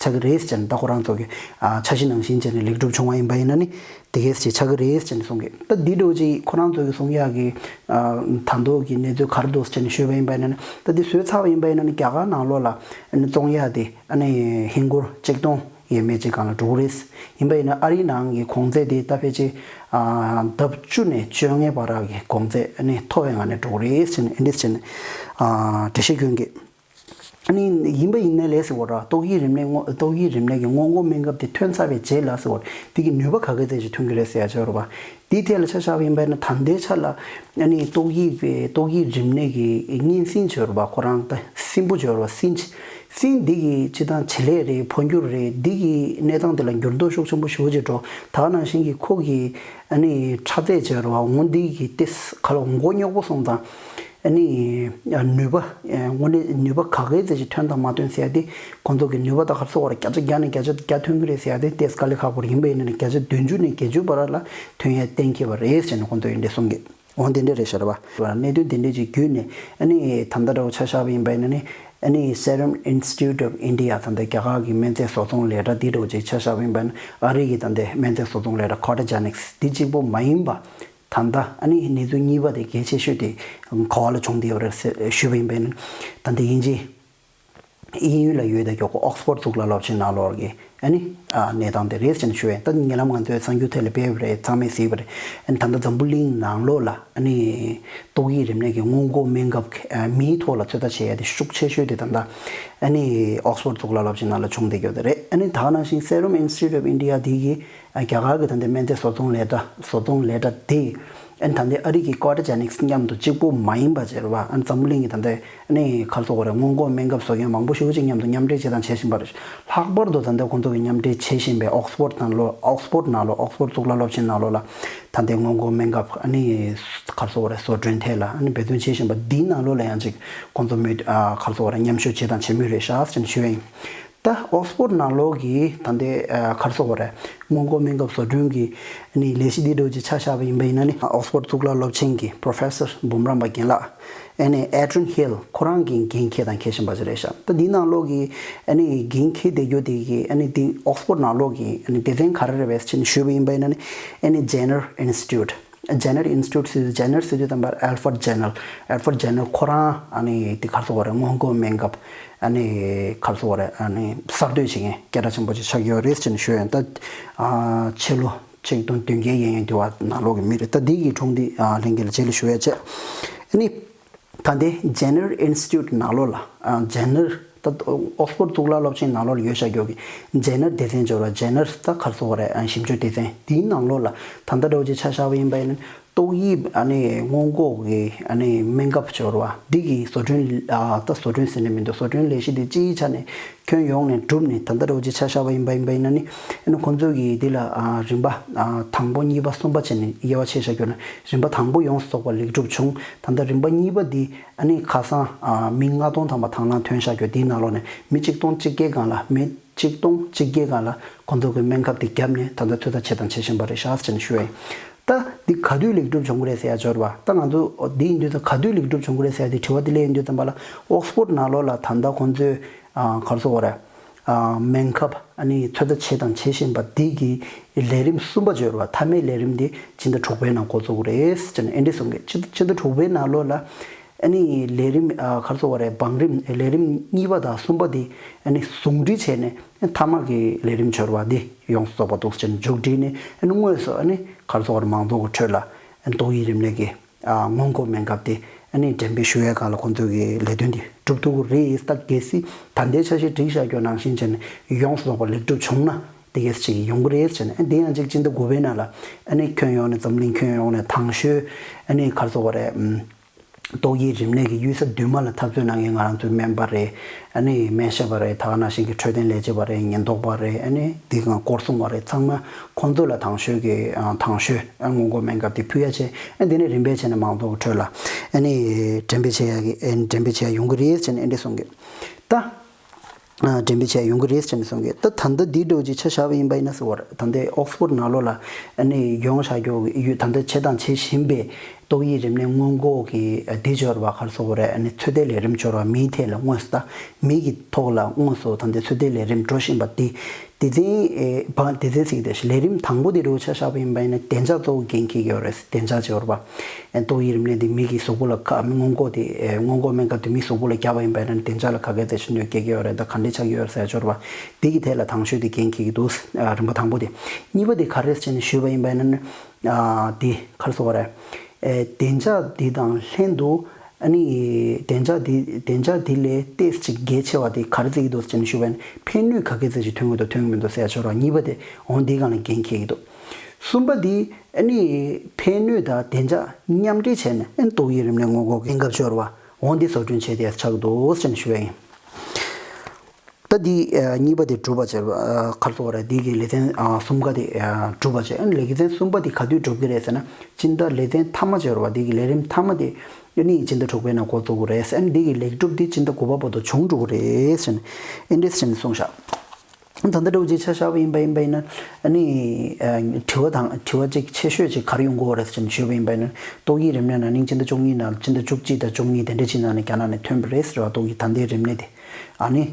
ཆགས་ཀྱི་རེད་ཅེས་ནས། ད་ཁོ་རང་ཚོ་གི་ཨ་འཆར་གཞི་ནང་བཞིན་བྱས་ནས་ལེགས་གྲུབ་བྱུང་བ་ཡིན་པ་ཡིན་ན་ནི་དེ་གས་ཅིག་ཆགས་ཀྱི་རེད་ཅེས་ནས་གསུང་གི། ད་འདི་འདྲ་བོ་ཅིག་ཁོ་རང་ཚོ་གི་གསུང་ཡག་གི་ཨ་ད་དུང་གི་གནས་ཚུལ་ག་རེ་འདུག་ཅེས་ནས་ཞུས་པ་ཡིན་པ་ཡིན་ན་ནི། ད་འདི་བཟོས་ཚར་བ་ཡིན་པ་ཡིན་ན་ནི་རྒྱ་གར་ནང་ལོགས་ལ་ཨ་ནི་བཙོང་ཡག་དེ་ཨ་ནི་ཧིན་སྒོར་གཅིག་སྟོང་ཡས་མས་ཅིག་སྒང་ལ་འགྲོ་གི་རེད། ཡིན་པ་ཡིན་ན་ཨ་རིའི་ནང་གི་གོང་ཚད་དེ་ད་ཕལ་ཆེར་ཨ་ལྡབ་བཅུ་ནས་བཅོ་ལྔའི་བར་གྱི་གོང་ཚད་ཨ་ནི་མཐོ་བའི་ངང་ནས་འགྲོ་གི་རེད་ཟེར་ནས་ཨ་འདྲ་ཟེར་ནས་ཨ་འགྲེལ་བཤད་སྐྱོན་གྱི། ཨ་ནི་ཡིན་པ་ཡིན་ནའི་ལས་ཟེར་བ་ར། ཏོག་དབྱིབས་རིམས་ནད་སྔོན། ཏོག་དབྱིབས་རིམས་ནད་ཀྱི་སྔོན་འགོག་སྨན་ཁབ་དེ་ཐོན་ཚར་བའི་རྗེས་ལ་ཟེར་བ་ར། དེ་གི་ནུས་པ་ག་གེ་ཙམ་ཞིག་ཐོན་གྱི་རེད་ཟེར་ཡ་ཅིག་ཡོད་རེད་པ། དེའི་ཐད་ལ་ཆ་བཞག་པ་ཡིན་པ་ཡིན་ན་ད་ལྟའི་ཆ་ལ་ཨ་ནི་ཏོག་དབྱིབས་པའི། ཏོག་དབྱིབས་རིམས་ནད་ཀྱི་སྙན་སེང་ཅིག་ཡོད་རེད་པ། ཁོ་རང་ད་སྲིན་འབུ་ཅིག་ཡོད་རེད་པ། སྲིན་སྲིན་འདི་གི་སྤྱིར་བཏང་བྱེད་ལས་རེད། འཕོ་འགྱུར་རེད། འདི་གི་གནས་སྟངས་དེ་ལ་འགྱུར་ལྡོག་ཤུགས་ཆེན་པོ་ཞེ་པོ་ཅིག་འགྲོ། ད་ག་ནང་བཞིན་གྱི་ཁོ་གི་ཨ་ནི་ཁྲག་རྩ་ཅིག་ཡོད་རེད་པ། འོ་འདི་གི་ཏེས་ཁ་ལ་མགོ་རྙོག་པོ་སོང་ཙང་། ཨ་ནི་ནུས་པ་དངོས་གནས་ནུས་པ་ག་གེ་ཙམ་ཞིག་ཐོན་དང་མ་ཐོན་ཟེར་ཡ་དེ་ཁོང་ཚོ་གི་ནུས་པ་ད་ག་རེ་ཟེར་དགོས་རེད། བརྒྱ་ཆ་བརྒྱ་ནས་བརྒྱ་ཆ་བརྒྱ་ཐོན་གྱི་རེད་ཟེར་ཡ་དེ་ཏེས་དཀའ་ལས་ཁག་པོ་རེད། ཡིན་པ་ཡིན་ན་ནི་བརྒྱ་ཆ་བདུན་ཅུ་ནས་བརྒྱད་ཅུ་བར་ལ་ཐོན་ཡ་གཏན་འཁེལ་བ་རེད་ཟེར་ནས་ཁོང་ཚོ་ཡིན་འདྲ་གསུང་གི། འོ་དེ་འདྲ་རེད་ཤག་རེད་པ། གནད་དོན་དེ་འདྲ་ཅིག་བརྒྱུད་ནས་ཨ་ནི་ད་ལྟ་འདྲ་བོ་ཆ་བཞག་པ་ཡིན་པ་ཡིན་ན་ནི། ཨ་ནི་Serum Institute of India ད་ལྟ་རྒྱ་གར་གྱི་སྨན་རྫས་བཟོ་ཚོང་ལས་གྲྭ་འདི་འདྲ་བོ་ཅིག་ཆ་བཞག་པ་ཡིན་པ་ཡིན་ན། ཨ་རི་གི་ད་ལྟའི་སྨན་རྫས་བཟོ་ཚོང་ལས་གྲྭ་Courtegenex འདི་གཅིག་པོ་མ་ཡིན་པ། ད་ལྟ་ཨ་ནི་གནས་ཚུལ་གཉིས་པ་དེ་གལ་ཆེ་ཤོས་དེ་ག་བ་ལ་བྱུང་བསྡད་ཡོད་རེད་ཟེར་ཞུས་པ་ཡིན་པ་ཡིན་ན། ད་ལྟ་དབྱིན་ཇི། དབྱིན་ཡུལ་ལ་ཡོད་དེ་མགྱོགས་པོ་ཨོག་སི་ཕོར་གཙུག་ལག་སློབ་ཆེན་ནང་ལོགས་ཀྱི་ཨ་ནི་ཨ་གནས་སྟངས་དེ་རེད་ཟེར་ནས་ཞུ་ཡ་ཡིན། ད་ཉེ་ལམ་ང་ཚོའི་གསར་འགྱུར་ཐད་ལ་སྤེལ་བ་རེད། ཚང་མས་གཟིགས་པ་རེད། ཨ་ནི་ད་ལྟ་འཛམ་བུ་གླིང་ནང་ལོགས་ལ་ཨ་ནི་ཏོག་དབྱིབས་རིམས་ནད་ཀྱི་སྔོན་འགོག་སྨན་ཁབ་ཨ་མིའི་ཐོག་ལ་ཚོད་ལྟ་བྱེད་ཡ་དེ་ཤུགས་ཆེ་ཤོས་དེ་ད་ལྟ་ཨ་ནི་ཨོག་སི་ཕོར་གཙུག་ལག་སློབ་ཆེན་ནང་ལ་བྱུང་བསྡད་ཡོད་དེ་རེད། ཨ་ནི་ད་ག་ནང་བཞིན་Serum Institute of India དེ་གིས་ཨ་རྒྱ་གར་གྱི་ད་ལྟའི་སྨན་རྫས་བཟོ་ཚོང་ལས་གྲྭ། བཟོ་ཚོང་ལས་གྲྭ་དེ། ཨ་ནི་ད་ལྟའི་ཨ་རི་གི་Courtegenex མཉམ་དུ་གཅིག་པོ་མ་ཡིན་པ་བྱས་རེད་པ། ཨ་ནི་འཛམ་བུ་གླིང་གི་ད་ལྟའི་ཨ་ནི་ག་རེ་ཟེར་དགོས་རེད། སྔོན་འགོག་སྨན་ཁབ་བཟོ་མཁན་མང་པོ་ཞེ་པོ་ཅིག་མཉམ་དུ་མཉམ་འབྲེལ་བྱེད་དང་བྱེད་བཞིན་པ་རེད། ལྷག་པར་དུ་ད་ལྟ་ཁོང་ཚོ་གི་མཉམ་འབྲེལ་བྱེད་བཞིན་པའི་ཨོག་སི་ཕོར་ནང་ལོགས། ཨོག་སི་ཕོར་ནང་ལོགས། ཨོག་སི་ཕོར་གཙུག་ལག་སློབ་ཆེན་ནང་ལོགས་ལ་ད་ལྟའི་སྔོན་འགོག་སྨན་ཁབ་ཨ་ནི་ག་རེ་ཟེར་དགོས་རེད། བཟོ་སྐྲུན་ཐད་ལ་ཨ་ནི་འབད་བརྩོན་བྱེད་བཞིན་པ་འདིའི་ནང་ལོགས་ལ་ཡང་ཅིག་ཁོང་ཚོ་མོས། ཨ་ག་རེ་ཟེར་དགོས་རེད། མཉམ་ཞུགས་བྱེད་དང་བྱེད་མུས་རེད་ཤག་ཟེར་ནས་ཞུ་ཡ་ཡིན། ད་ཨོག་སི་ཕོར་ནང་ལོགས་ཀྱི་ད་ལྟའི་ཨ་ག་རེ་ཟེར་དགོས་རེད། སྔོན་འགོག་སྨན་ཁབ་བཟོ་སྐྲུན་གྱི་ཨ་ནི་ལས་གཞི་འདི་འདྲ་བོ་ཅིག་ཆ་བཞག་པ་ཡིན་པ་ཡིན་ན་ནི། ཨོག་སི་ཕོར་གཙུག་ལག་སློབ་ཆེན་གྱི་Professor འབུམ་རམས་པ་རྒན་ལགས་ཨ་ནི་Adrian Hill ཁོ་རང་གིས་འགན་འཁྱེར་དང་འཁྱེར་བཞིན་པ་ཅིག་རེད་ཤག་ད་འདིའི་ནང་ལོགས་ཀྱི་ཨ་ནི་འགན་འཁྱེར་བསྡད་རྒྱུ་དེ་གི་ཨ་ནི་འདི་ཨོག་སི་ཕོར་ནང་ལོགས་ཀྱི་ཨ་ནི་སྡེ་ཚན་ག་རེ་རེད་པས་ཟེར་ནས་ཞུས་པ་ཡིན་པ་ཡིན་ན་ནི། ཨ་ནི་Jenner Institute། Jenner Institute ཟེར་དུས། Jenner ཟེར་དུས་ཙམ་པར་Alfred Jenner། Alfred Jenner ཁོ་རང་ཨ་ནི་དེ་ག་རེ་ཟེར་དགོས་རེད། སྔོན་འགོག་སྨན་ཁབ་ཨ་ནི་ག་རེ་ཟེར་དགོས་རེད། ཨ་ནི་གསར་གཏོད་བྱེད་མཁན་སྐད་གྲགས་ཆེན་པོ་ཅིག་ཆགས་ཡོད་རེད་ཟེར་ནས་ཞུ་ཡ་ཡིན། ད་ཨ་ཕྱི་ལོ་ཆིག་སྟོང་བདུན་བརྒྱ་ཡན་ཡོད་དུས་བ་ནང་ལོགས་ཀྱི་མི་རེད། ད་འདི་གི་དྲུང་འདི་ཨ་ལྷན་རྒྱས་ལ་རྗེས་ལ་ཞུ་ཡ་བྱས། ཨ་ནི། ད་ལྟའི་Jenner Institute ནང་ལོགས་ལ། ཨ་Jenner། ད་ཨོག་སི་ཕོར་གཙུག་ལག་སློབ་ཆེན་ནང་ལོགས་ལ་ཡོད་བཞག་རྒྱུ་གི་Jenner སྡེ་ཚན་འབྱོར་བ། Jenner ད་ག་རེ་ཟེར་དགོས་རེད། ཨ་ཞིབ་འཇུག་སྡེ་ཚན་དེའི་ནང་ལོགས་ལ་ད་ལྟ་འདྲ་བོ་ཅིག་ཆ་བཞག་པ་ཡིན་པ་ཡིན་ན། ཏོག་དབྱིབས་ཨ་ནི་སྔོན་འགོག་གི་ཨ་ནི་སྨན་ཁབ་འབྱོར་བ་འདི་གི་བཟོ་སྐྲུན། ཨ་ད་བཟོ་སྐྲུན་ཟེར་ནས་མི་འདུག་བཟོ་སྐྲུན་ལས་གཞི་འདི་སྤྱིའི་ཆ་ནས་ཁྱོན་ཡོངས་ནས་གྲུབ་ནས། ད་ལྟ་འདྲ་བོ་ཅིག་ཆ་བཞག་པ་ཡིན་པ་ཡིན་པ་ཡིན་ན་ནི། ཨ་ནི་ཁོང་ཚོས་ཀྱིས་འདི་ལ་ཨ་རིམ་པ་ཨ་དང་པོ་གཉིས་པ་གསུམ་པ་བྱས་ནས་དབྱེ་བ་ཕྱེ་བཞག་རྒྱུ་ན། རིམ་པ་དང་པོ་ཡོངས་སུ་རྫོགས་པ་ལེགས་གྲུབ་བྱུང་། ད་ལྟ་རིམ་པ་གཉིས་པ་འདི་ཨ་ནི་ཁ་སང་ཨ་མི་ལྔ་སྟོང་ཐམ་པ་དང་བླངས་ཐོན་བཞག་རྒྱུ། འདིའི་ནང་ལོགས་ནས་མི་གཅིག་སྟོང་གཅིག་བརྒྱའི་སྒང་ལ། མི་གཅིག་སྟོང་གཅིག་བརྒྱའི་སྒང་ལ་ཁོང་ཚོ་གི་སྨན་ཁབ་འདི་བརྒྱབ་ནས་ད་ལྟ་ཚོད་ལྟ་བྱས་དང་བྱེད་བཞིན་པ་རེད་ཤག་ཟེར་ནས་ཞུ་ཡ་ཡིན། ད་འདི་ག་དུས་ལེགས་གྲུབ་བྱུང་གི་རེད་ཟེར་ཡ་འབྱོར་བ། ད་ང་ཚོ་འདི་ཡིན་དུས་ད་ག་དུས་ལེགས་གྲུབ་བྱུང་གི་རེད་ཟེར་ཡ་དེ་དྲི་བ་དེ་སླེབས་ཡོང་དུས་ཙམ་པ་ལ། ཨོག་སི་ཕོར་ནང་ལོགས་ལ་ད་ལྟ་ཁོང་ཚོས་ཨ་ག་རེ་ཟེར་དགོས་རེད། ཨ་སྨན་ཁབ་ཨ་ནི་ཚོད་ལྟ་བྱས་དང་བྱེད་བཞིན་པ་འདི་གི་ལས་རིམ་གསུམ་པ་འབྱོར་བ་མཐའ་མའི་ལས་རིམ་འདི་སྤྱི་ཟླ་དྲུག་པའི་ནང་འགོ་བཙུགས་རེད་ཅེས་ཨེ་འདྲ་གསུང་གི། སྤྱི་སྤྱི་ཟླ་དྲུག་པའི་ནང་ལོགས་ལ་ཨ་ནི་ལས་རིམ་ཨ་ག་རེ་ཟེར་དགོས་རེད། བང་རིམ་ལས་རིམ་གཉིས་པ་དང་གསུམ་པ་འདི་ཨ་ནི་ཟུང་འབྲེལ་བྱས་ནས་མཐའ་མ་གི་ལས་རིམ་འབྱོར་བ་འདི་ཡོངས་སུ་རྫོགས་པ་འདུག་ཅེས་མཇུག་སྒྲིལ་ནས་ཨ་ནི་དངོས་སུ་ཨ་ནི་ག་རེ་ཟེར་དགོས་རེད། མང་ཚོགས་ཀྱི་ཁྲོད་ལ་ཨ་ནི་ཏོག་དབྱིབས་རིམས་ནད་ཀྱི་ཨ་སྔོན་འགོག་སྨན་ཁབ་དེ་ཨ་ནི་འགྲེམས་སྤེལ་ཞུ་ཡས་སྒང་ལ་ཁོང་ཚོས་ཀྱི་ལས་དོན་དེ་སྒྲུབ་ཐུབ་ཀྱི་རེད། ད་གལ་སྲིད་ད་ལྟའི་འཆར་གཞི་བསྒྲིགས་བཞག་རྒྱུ་ནང་བཞིན་བྱས་ནས་ཡོངས་སུ་རྫོགས་པ་ལེགས་གྲུབ་བྱུང་ན་དེ་གས་ཅིག་ཡོང་གི་རེད་བྱས་ནས། ཨ་དེ་ཡང་ཅིག་སྤྱི་ཟླ་དགུ་པའི་ནང་ལ་ཨ་ནི་ཁྱོན་ཡོངས་ནས་འཛམ་གླིང་ཁྱོན་ཡོངས་ནས་དང་ཤོས་ཨ་ནི་ག་རེ་ཟེར་དགོས་རེད། ཨམ། ཏོག་དབྱིབས་རིམས་ནད་ཀྱི་གཡུལ་ས་མདུན་མ་ལ་འཐབ་རྩོད་གནང་མཁན་ང་རང་ཚོའི་སྨན་པ་རེད། ཨ་ནི་སྨན་ཞབས་པ་རེད། ད་ག་ནང་བཞིན་གྱི་འཕྲོད་བསྟེན་ལས་བྱེད་པ་རེད། ཉེན་རྟོག་པ་རེད། ཨ་ནི་འདི་ག་སྐོར་སྲུང་བ་རེད། ཚང་མ་ཁོང་ཚོ་ལ་དང་ཤོས་ཀྱི་ཨ་དང་ཤོས་ཨ་སྔོན་འགོག་སྨན་ཁབ་དེ་ཕུལ་ཡ་བྱས། ཨ་འདི་ནས་རིམ་པས་བྱས་ནས་མང་ཚོགས་ཀྱི་ཁྲོད་ལ་ཨ་ནི་འགྲེམས་སྤེལ་བྱེད་ཡ་གི་ཨ་ནི་འགྲེམས་སྤེལ་བྱེད་ཡ་ཡོང་གི་རེད་ཅེས་ནས་ཨེ་འདྲ་གསུང་གི། ད་ཨ་འགྲེམས་སྤེལ་བྱེད་ཡ་ཡོང་གི་རེད་ཅེས་ནས་གསུང་གི། ད་ད་ལྟ་འདི་འདྲ་བོ་ཅིག་ཆ་བཞག་པ་ཡིན་པ་ཡིན་ན་ཟེར་བ་རེད། ད་ལྟའི་ཨོག་སི་ཕོར་ནང་ལོགས་ལ་ཨ་ནི་ཡོང་བཞག་རྒྱུ་ཡོད། ད་ལྟ་བྱས་དང་བྱེད་བཞིན་པའི་ཏོག་དབྱིབས་རིམས་ནད་སྔོན་འགོག་གི་ཨ་འདི་འབྱོར་བ་ག་རེ་ཟེར་དགོས་རེད། ཨ་ནི་ཚོད་ལྟའི་ལས་རིམ་འབྱོར་བ་མིའི་ཐད་ལ་དངོས་སུ་ད་མི་གི་ཐོག་ལ་དངོས་སུ་ད་ལྟའི་ཚོད་ལྟའི་ལས་རིམ་འགྲོ་བཞིན་པ་འདི། སྡེ་ཚན་ཨེ་བ་སྡེ་ཚན་ཟེར་གྱི་དེ་ལས་རིམ་དང་པོ་དེ་འདྲ་བོ་ཆ་བཞག་པ་ཡིན་པ་ཡིན་ན་བདེ་འཇགས་གཙོ་བོ་འགན་འཁྱེར་གྱི་ཡོད་རེད། བདེ་འཇགས་བྱེད་པ་ཨེ་ཏོག་དབྱིབས་རིམས་ནད་འདི་མི་གི་གཟུགས་པོ་ལ་ཁ་མི་སྔོན་འགོག་དེ་ཨེ་སྔོན་འགོག་སྨན་ཁབ་དེ་མི་གཟུགས་པོ་ལ་བརྒྱབ་པ་ཡིན་པ་ཡིན་ན་བདེ་འཇགས་ལ་ག་གེ་ཚད་ཅིག་གནོད་སྐྱེལ་གྱི་ཡོད་རེད། ད་ག་འདྲས་ཆགས་ཀྱི་ཡོད་རེད་ཟེར་ཡ་འབྱོར་བ་འདི་གི་ཐད་ལ་དང་ཤོས་དེ་འགན་འཁྱེར་གྱི་འདུག་ཨ་རིམ་པ་དང་པོ་དེ། གཉིས་པ་དེ་ག་རེ་རེད་ཟེར་ནས་ཞུས་པ་ཡིན་པ་ཡིན་ན་ཨ་དེ་ག་རེ་ཟེར་དགོས་རེད། ཨེ་བདེ་འཇགས་འདི་དང་ལྷན་དུ་ཨ་ནི་བདེ་འཇགས་འདི་བདེ་འཇགས་འདི་ལས་ཏོག་ཙམ་གལ་ཆེ་བ་དེ་ག་རེ་བརྩི་གི་འདུག་ཟེར་ནས་ཞུས་པ་ཡིན་ན་ཕན་ནུས་ག་གེ་ཙམ་ཞིག་ཐོན་གི་འདུག་ཐོན་གི་མི་འདུག་ཟེར་ཡ་འབྱོར་བ་གཉིས་པ་དེ་འོ་འདིའི་སྒང་ལ་འགན་འཁྱེར་གྱི་འདུག་གསུམ་པ་འདི་ཨ་ནི་ཕན་ནུས་དང་བདེ་འཇགས་མཉམ་འབྲེལ་བྱས་ནས་ཨ་ནི་ཏོག་དབྱིབས་རིམས་ནད་སྔོན་འགོག་གི་སྨན་ཁབ་འབྱོར་བ་འོ་འདི་བཟོ་སྐྲུན་བྱས་ཏེ་ཆགས་འདུག་ཟེར་ནས་ཞུ་བ་ཡིན། ད་འདི་ཨ་གཉིས་པ་དེ་གྲུབ་པ་བྱས་པ་ཨ་ག་རེ་ཟེར་དགོས་རེད། འདི་གི་ལེ་ཚན་ཨ་གསུམ་ཀ་དེ་ཨ་གྲུབ་པ་བྱས། ཨ་ནི་ལེ་ཚན་གསུམ་པ་དེ་ག་དུས་གྲུབ་ཀྱི་རེད་ཟེར་ན་སྤྱི་ཟླ་ལེ་ཚན་མཐའ་མ་བྱས་པ་འདི་གི་ལས་རིམ་མཐའ་མ་དེ་ཨ་ནི་སྤྱི་ཟླ་དྲུག་པའི་ནང་འགོ་བཙུགས་ཀྱི་རེད་ཟེར། ཨ་ནི་འདི་གི་ལེགས་གྲུབ་དེ་སྤྱི་ཟླ་དགུ་པ་བར་དུ་བྱུང་འགྲོ་གི་རེད་ཟེར་ནས་ཨེ་འདྲས་ཟེར་ནས་གསུངས་ཤག་ད་ལྟ་འདྲ་བོ་ཅིག་ཆ་བཞག་པ་ཡིན་པ་ཡིན་པ་ཡིན་ན་ཨ་ནི་ཨ་དྲི་བ་དང་དྲི་བ་ཅིག་ཆེ་ཤོས་ཅིག་ག་རེ་ཡོང་གི་ཡོད་རེད་ཟེར་ནས་ཞུས་པ་ཡིན་པ་ཡིན་ན་ཏོག་དབྱིབས་རིམས་ནད་ན་ནིང་སྤྱི་ཟླ་བཅུ་གཉིས་ནང་སྤྱི་ཟླ་བཅུ་གཅིག་དང་བཅུ་གཉིས་དེ་འདྲ་ཅིག་ནང་ནས་རྒྱ་ནག་ནས་ཐོན་པ་རེད་ཟེར་བ། ཏོག་དབྱིབས་ད་ལྟའི་རིམས་ནད་དེ། ཨ་ནི།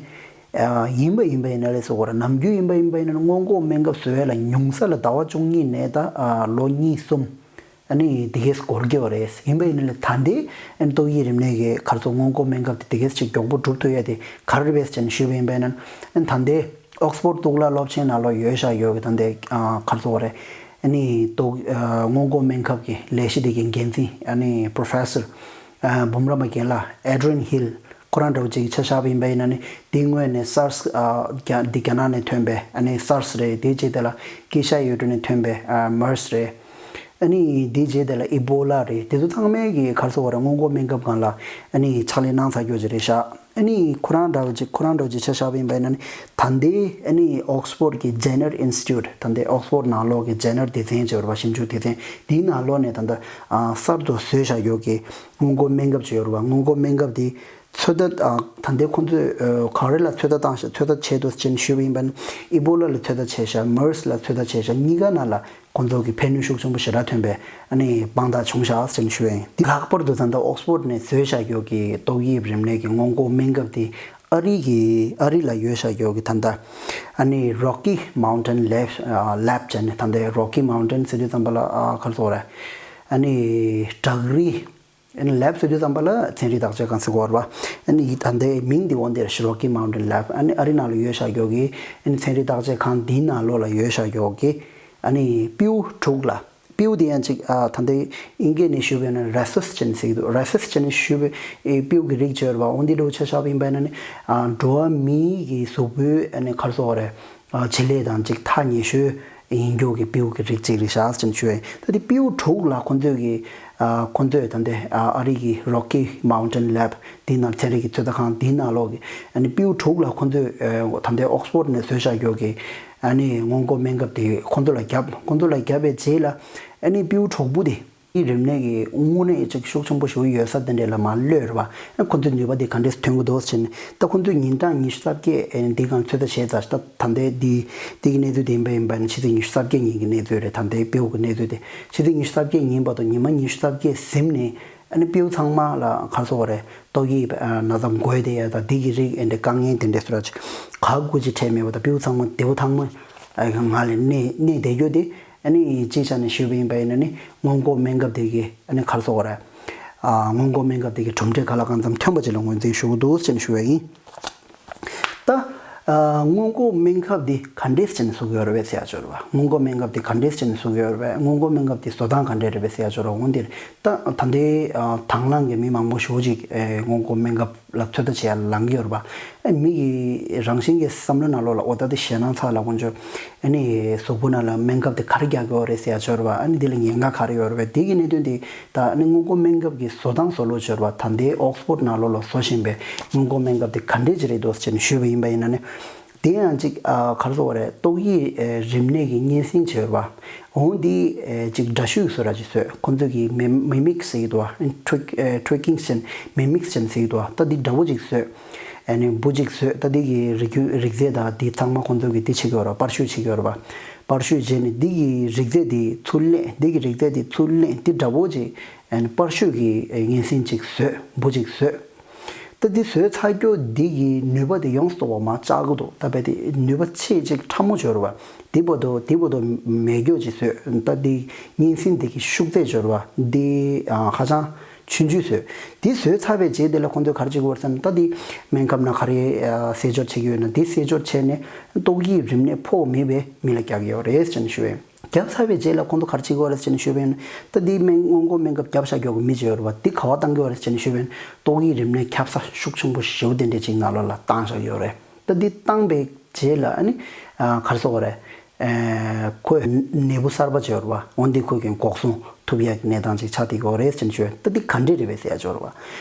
ཨ་ཡིན་པ་ཡིན་པ་ཡིན་ན་ལས་སོ་གོ་ར་ནམ་རྒྱུན་ཡིན་པ་ཡིན་པ་ཡིན་ན་སྔོན་འགོག་སྨན་ཁབ་བཟོ་ཡ་ལ་ཉུང་ས་ལ་ཟླ་བ་བཅུ་གཉིས་ནས་ད་ཨ་ལོ་གཉིས་གསུམ། ཨ་ནི་དེ་གས་འགོར་གྱི་ཡོད་རེད། ཡིན་པ་ཡིན་ན་ལས་ད་ལྟའི་ཨ་ནི་ཏོག་དབྱིབས་རིམས་ནད་ཀྱི་ག་རེ་ཟེར་སྔོན་འགོག་སྨན་ཁབ་དེ་དེ་གས་ཅིག་མགྱོགས་པོ་སྒྲུབ་ཐུབ་ཡ་དེ་ག་རེ་རེད་ཟེར་ནས་ཞུས་པ་ཡིན་པ་ཡིན་ན་ཨ་ནི་ད་ལྟའི་ཨོག་སི་ཕོར་གཙུག་ལག་སློབ་ཆེན་ནང་ལོགས་ཡོད་བཞག་ཡོད་གི་ད་ལྟའི་ཨ་ག་རེ་ཟེར་དགོས་རེད། ཨ་ནི་ཏོག་ཨ་སྔོན་འགོག་སྨན་ཁབ་ཀྱི་ལས་གཞི་དེ་གའི་འགན་འཛིན་ཨ་ནི་Professor ཨ་འབུམ་རམས་པ་རྒན་ལགས་Adrian Hill ཁོ་རང་འདྲ་བོ་ཅིག་གི་ཆ་བཞག་པ་ཡིན་པ་ཡིན་ན་ནི་དེའི་སྔོན་ནས་SARS ཨ་རྒྱ་འདི་རྒྱ་ནག་ནས་ཐོན་པའི་ཨ་ནི་SARS རེད། དེའི་རྗེས་དེ་ལ་ཀི་ཤ་ཡོད་དུ་ནས་ཐོན་པའི་ཨ་MERS རེད། ཨ་ནི་དེའི་རྗེས་དེ་ལ་Ebola རེད། དེ་ཚོ་ཚང་མའི་གི་ག་རེ་ཟེར་དགོས་རེད། སྔོན་འགོག་སྨན་ཁབ་སྒང་ལ་ཨ་ནི་ཕྱག་ལས་གནང་ཚར་རྒྱུ་ཅིག་རེད་ཤག་ཨ་ནི་ཁོ་རང་འདྲ་བོ་ཅིག་ཁོ་རང་འདྲ་བོ་ཅིག་ཆ་བཞག་པ་ཡིན་པ་ཡིན་ན་ནི་ད་ལྟའི་ཨ་ནི་Oxford གི་Jenner Institute ད་ལྟའི་Oxford ནང་ལོགས་ཀྱི་Jenner སྡེ་ཚན་ཅིག་ཡོད་རེད་པ། ཞིབ་འཇུག་སྡེ་ཚན་དེའི་ནང་ལོགས་ནས་ད་ལྟ་ཨ་གསར་དུ་བཟོས་བཞག་ཡོད་ཀྱི་སྔོན་འགོག་སྨན་ཁབ་ཅིག་ཡོད་རེད་པ། སྔོན་འགོག་སྨན་ཁབ་དེ་ཚོད་ལྟ་ཨ་ད་ལྟའི་ཁོང་ཚོས་ཨ་ག་རེ་ལ་ཚོད་ལྟ་བཏང་ཤག་ཚོད་ལྟ་བྱས་འདུག་ཅེས་ཞུས་པ་ཡིན་པ་ན་Ebola ལ་ཚོད་ལྟ་བྱས་ཤག MERS ལ་ཚོད་ལྟ་བྱས་ཤག་གཉིས་ཀ་ནང་ལ་ཁོང་ཚོ་གི་ཕན་ནུས་ཤུགས་ཆེན་པོ་ཞེ་དྲག་ཐོན་པའི་ཨ་ནི་དཔང་རྟགས་བྱུང་ཤག་ཅེས་ཞུས་པ་ཡིན། འདི་ལྷག་པར་དུ་ད་ལྟ་Oxford ནས་བཟོས་བཞག་ཡོད་ཀྱི་ཏོག་དབྱིབས་རིམས་ནད་ཀྱི་སྔོན་འགོག་སྨན་ཁབ་དེ་ཨ་རི་གི་ཨ་རི་ལ་ཡོད་བཞག་ཡོད་ཀྱི་ད་ལྟ་ཨ་ནི་Rocky Mountain Lab ཨ་Lab ཅེས་ནས་ད་ལྟའི་Rocky Mountain ཟེར་དུས་ཙམ་པ་ལ་ཨ་ག་རེ་ཟེར་དགོས་རེད། ཨ་ནི་བྲག་རི། ཨ་ནི་Lab ཟེར་དུས་ཙམ་པ་ལ་ཚན་རིག་བརྟག་དཔྱད་ཁང་ཟེར་དགོས་རེད་པ། ཨ་ནི་ད་ལྟའི་མིང་འདི་འོ་འདིར་Rocky Mountain Lab ཨ་ནི་ཨ་རི་ནང་ལ་ཡོད་བཞག་ཡོད་ཀྱི་ཨ་ནི་ཚན་རིག་བརྟག་དཔྱད་ཁང་འདིའི་ནང་ལོགས་ལ་ཡོད་བཞག་ཡོད་ཀྱི་ཨ་ནི་སྤྲེའུ་དྲུག་ལ། སྤྲེའུ་དེ་ཡང་ཅིག་ཨ་ད་ལྟའི་དབྱིན་སྐད་ནས་ཞུས་པ་ཡིན་ན་Rhesus ཅེས་ནས་ཟེར་གྱི་འདུག Rhesus ཅེས་ནས་ཞུས་པའི་ཨེ་སྤྲེའུ་གི་རིགས་ཅིག་ཡོད་རེད་པ། འོ་འདི་འདྲ་བོ་ཆ་བཞག་པ་ཡིན་པ་ཡིན་ན་ནི་ཨ་འགྲོ་བ་མིའི་གི་གཟུགས་པོའི་ཨ་ནི་ག་རེ་ཟེར་དགོས་རེད། ཨ་བྱེད་ལས་དང་ཅིག་ཐག་ཉེ་ཤོས་ཡིན་རྒྱུ་གི་སྤྲེའུ་གི་རིགས་ཅིག་རེད་ཤག་ཅེས་ནས་ཞུས་པ་ཡིན། ད་དེ་སྤྲེའུ་དྲུག་ལ་ཁོང་ཚོས་ཀྱི་ཨ་ཁོང་ཚོས་ད་ལྟའི་ཨ་ཨ་རི་གི་Rocky Mountain Lab འདི་ནང་ཚན་རིག་གི་ཚོད་ལྟ་ཁང་འདིའི་ནང་ལོགས་ཀྱི་ཨ་ནི་སྤྲེའུ་དྲུག་ལ་ཁོང་ཚོས་ཨ་ད་ལྟའི་Oxford ནས་བཟོས་བཞག་ཡོད་ཀྱི་ཨ་ནི་སྔོན་འགོག་སྨན་ཁབ་དེ་ཁོང་ཚོ་ལ་བརྒྱབ། ཁོང་ཚོ་ལ་བརྒྱབ་པའི་རྗེས་ལ་ཨ་ནི་སྤྲེའུ་དྲུག་པོ་དེ་རིམས་ནད་ཀྱི་དངོས་གནས་ཅིག་ཤུགས་ཆེན་པོ་ཞིག་ཡོད་ས་དེ་འདྲས་ལ་མར་གློད་རེད་པ། ཁོ་ཚོའི་ནུས་པ་དེ་ག་འདྲས་ཐོན་གྱི་འདུག་ཟེར་ནས་ད་ཁོ་ཚོས་ཉིན་གྲངས་ཉི་ཤུ་རྩ་བརྒྱད་འདི་སྒང་ཚོད་ལྟ་བྱས་ཚར། ད་ད་ལྟའི་འདི་འདི་གི་གནས་ཚུལ་དེ་ཡིན་པ་ཡིན་པ་ནི་ཕྱི་ཚེས་ཉི་ཤུ་རྩ་བརྒྱད་ཉིན་གྱི་གནས་ཚུལ་རེད། ད་ལྟའི་སྤྲེའུ་གི་གནས་ཚུལ་དེ་ཕྱི་ཚེས་ཉི་ཤུ་རྩ་བརྒྱད་ཉིན་བར་དུ་ཉི་མ་ཉི་ཤུ་རྩ་བརྒྱད་ཟིན་ནས་ ཨ་ནི་སྤྲེའུ་ཚང་མ་ལ་ག་རེ་ཟེར་དགོས་རེད། ཏོག་དབྱིབས་ན་ཚ་འགོས་བསྡད་ཡ་དང་འདི་གི་རིགས་ཨེ་འདྲ་དཀའ་ངལ་དེ་འདྲ་ཟེར་བ་ཅིག་ག་དགོས་ཅིག་འཕྲད་མེད་པ་དང་སྤྲེའུ་ཚང་མ་བདེ་པོ་ཐང་མ་ང་ལ་གནས་གནས་བསྡད་རྒྱུ་དེ། ཨ་ནི་སྤྱིའི་ཆ་ནས་ཞུས་པ་ཡིན་པ་ཡིན་ན་ནི་སྔོན་འགོག་སྨན་ཁབ་དེ་གི་ཨ་ནི་ག་རེ་ཟེར་དགོས་རེད། ཨ་སྔོན་འགོག་སྨན་ཁབ་དེ་གི་གྲུབ་འབྲས་གང་ལ་གང་འཚམ་ཐོན་པ་ཅིག་ལ་ངོས་འཛིན་ཞུ་གི་འདུག་ཅེས་ཞུ་བ་ཡིན། ད་ཨ་སྔོན་འགོག་སྨན་ཁབ་འདི་ག་འདྲས་བྱས་ནས་བཟོ་གི་ཡོད་རེད་པས་ཟེར་ཡ་ཅིག་ཡོད་རེད་པ། སྔོན་འགོག་སྨན་ཁབ་འདི་ག་འདྲས་བྱས་ནས་བཟོ་གི་ཡོད་རེད་པས། སྔོན་འགོག་སྨན་ཁབ་འདི་བཟོ་སྟངས་ག་འདྲས་རེད་པས་ཟེར་ཡ་ཅིག་ཡོད་རེད་པ། འོ་འདིར་ད་ད་ལྟའི་ཨ་དང་བླངས་ཀྱི་མི་མང་པོ་ཞེ་པོ་ཅིག་ཨེ་སྔོན་འགོག་སྨན་ཁབ་ལ་ཚོད་ལྟ་བྱེད་ཡ་ལངས་ཀྱི་ཡོད་རེད་པ། ཨེ་མི་གི་རང་བཞིན་གྱི་བསམ་བློ་ནང་ལོགས་ལ་འོ་ད་འདི་ཞེད་སྣང་ཚ་ལ་ཁོང་ཚོས་ཨ་ནི་གཟུགས་པོ་ནང་ལ་སྨན་ཁབ་འདི་ག་རེ་རྒྱག་གི་ཡོད་རེད་ཟེར་ཡ་ཅིག་ཡོད་རེད་པ། ཨ་ནི་འདི་ལ་ཉེན་ཁ་ག་རེ་ཡོད་རེད་པས། འདི་གི་གནད་དོན་འདི། ད་ནི་སྔོན་འགོག་སྨན་ཁབ་ཀྱི་བཟོ་སྟངས་བཟོ་ལུགས་ཅིག་ཡོད་རེད་པ། ད་ལྟའི་ཨོག་སི་ཕོར་ཌི་ནང་ལོགས་ལ་བཟོ་བཞིན་པའི་སྔོན་འགོག་སྨན་ཁབ་དེ་ག་འདྲས་ཅིག་རེད་འདུག་ཅེས་ཞུས་པ་ཡིན་པ་ཡིན་ན་ནི། དེ་ཡང་ཅིག་ཨ་ག་རེ་ཟེར་དགོས་རེད། ཏོག་དབྱིབས་ཨེ་རིམས་ནད་ཀྱི་གཉན་སྲིན་ཅིག་ཡོད་རེད་པ། འོ་འདི་ཨེ་ཅིག་འདྲ་བཤུས་བཟོ་འདྲ་ཅིག་བཟོས། ཁོང་ཚོས་ཀྱི་མི་མི་མིག་ཟེར་གྱི་འདུག་པ། ཊུ་ཊུ་ཀིང་ཅན་མི་མིག་ཅན་ཟེར་གྱི་འདུག་པ། ད་འདི་འདྲ་པོ་ཅིག་བཟོས། ཨ་ནི་འབུ་ཅིག་བཟོས། ད་འདི་གི་རིགས་རྒྱུད་རིགས་རྫས་དང་འདི་ཚང་མ་ཁོང་ཚོས་ཀྱི་འདི་བྱེད་ཀྱི་ཡོད་རེད་པ། པར་བཤུས་བྱེད་ཀྱི་ཡོད་རེད་པ། པར་བཤུས་བྱས་ནས་འདི་གི་རིགས་རྫས་འདི་ཚུར་ལེན། འདི་གི་རིགས་རྫས་འདི་ཚུར་ལེན། འདི་འདྲ་པོ་ཅིག་ཨ་ནི་པར་བཤུས་ཀྱི་ཨེ་གཉན་སྲིན་ཅིག་བཟོས། འབུ་ཅིག་བཟོས། ད་འདི་བཟོས་ཚར་རྒྱུ་འདི་གི་ནུས་པ་དེ་ཡོངས་སུ་རྫོགས་པ་མར་བཅག་གི་འདུག་ད་རྦད་དེ་ནུས་པ་ཆེས་ཅིག་ཕྲ་མོ་ཅིག་ཡོད་རེད་པ། འདི་བར་དུ་འདི་བར་དུ་མེད་རྒྱུ་ཅིག་བཟོས། ད་འདི་གཉན་སྲིན་འདི་གི་ཤུགས་ཚད་ཅིག་ཡོད་རེད་པ། འདི་ཨ་ཧ་ཅང་ཆུང་ཆུང་བཟོས། འདི་བཟོས་ཚར་བའི་རྗེས་དེ་ལ་ཁོང་ཚོས་ག་རེ་བྱེད་ཀྱི་ཡོད་རེད་ཟེར་ན། ད་འདི་སྨན་ཁབ་ནང་ག་རེ་ཨ་སེལ་སྦྱོར་བྱེད་ཀྱི་ཡོད་ན། འདི་སེལ་སྦྱོར་བྱས་ནས་ཏོག་དབྱིབས་རིམས་ནད་ཕོག་མེད་པའི་མི་ལ་རྒྱག་གི་ཡོད་རེད་ཅེས་ཞུ་བས། བརྒྱབ་ཚར་བའི་རྗེས་ལ་ཁོང་ཚོ་ག་རེ་བྱེད་ཀྱི་ཡོད་རེད་ཟེར་ནས་ཞུས་པ་ཡིན་ན། ད་འདི་སྨན་སྔོན་འགོག་སྨན་ཁབ་བརྒྱབ་བཞག་རྒྱུ་གི་མི་ཅིག་ཡོད་རེད་པ། འདི་ག་པར་བཏང་གི་ཡོད་རེད་ཟེར་ནས་ཞུས་པ་ཡིན་ན། ཏོག་དབྱིབས་རིམས་ནད་ཁྱབ་ས་ཤུགས་ཆེན་པོ་ཞེ་པོ་དེ་འདྲ་ཅིག་ནང་ལོགས་ལ་བཏང་བཞག་ཡོད་རེད། ད་འདི་བཏང་པའི་རྗེས་ལ་ཨ་ནི་ཨ་ག་རེ་ཟེར་དགོས་རེད། ཨ་ཁོས་ནད་འབུ་གསར་པ་ཅིག་ཡོད་རེད་པ། འོ་འདི་ཁོས་ཀྱང་འགོག་སྲུང་ཐུབ་ཡག་གི་གནས་སྟངས་ཅིག་ཆགས་བསྡད་ཀྱི་ཡོད་རེད་ཟེར་ནས་ཞུས་པ་ཡིན། ད་འདི་ག་འདྲས་རེད་པས་ཟེར་ཡ་ཅིག་ཡོད་རེད་པ།